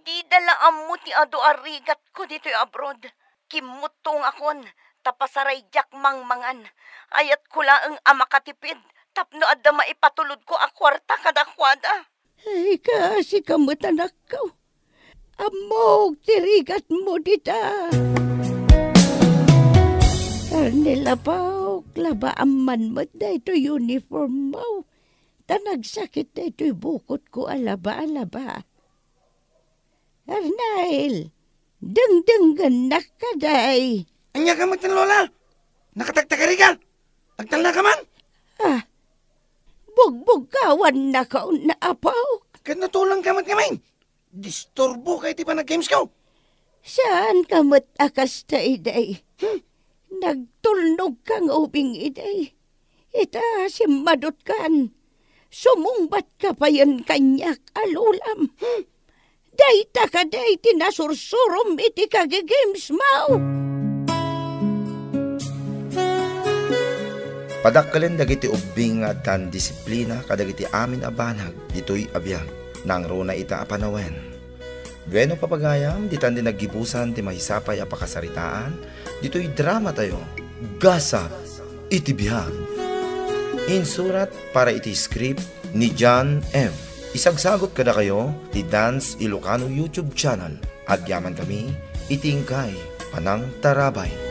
Dida la ammo ti adu a rigatko ditoy abroad. Kimmuttongakon, ta pasaraydiak mangmangan. Ayatko laeng a makatipid tapno adda maipatulodko a kuarta kadakuada. Ay, kaasika met, anakko. Ammok ti rigatmo dita. Arnel, apok, labaam man met daytoy uniformmo. Ta nagsakit daytoy bukotko a laba a laba. Arnel, dengdenggennak kadi. Ania ka met, Lola? Nakatagtagari ka? Agtalna ka man? Ah, bugbugkawannak, apok. Ket natulang ka met ngamin? Disturbo ka iti panaggames ko. Saan ka met a kasta, idi? Hmm? Nagtulnog ka nga ubing, idi. Ita, simmadutkan. Sumungbat ka payen kaniak a lolam. Hmm? Dayta kadi ti nasursurom iti kagigames mo? Padakkelen dagiti ubbing nga addan disiplina kadagiti amin a banag ditoy a biag. Nangruna ita a panawen. Bueno, papagayam, ditan ti naggibusan ti maysa pay a pakasaritaan ditoy dramatayo, Gasat iti Biag. Insurat para iti script ni John F. Isagsagut kadakayo ti Dance Ilocano YouTube channel. Agyamankami iti inkay panangtarabay.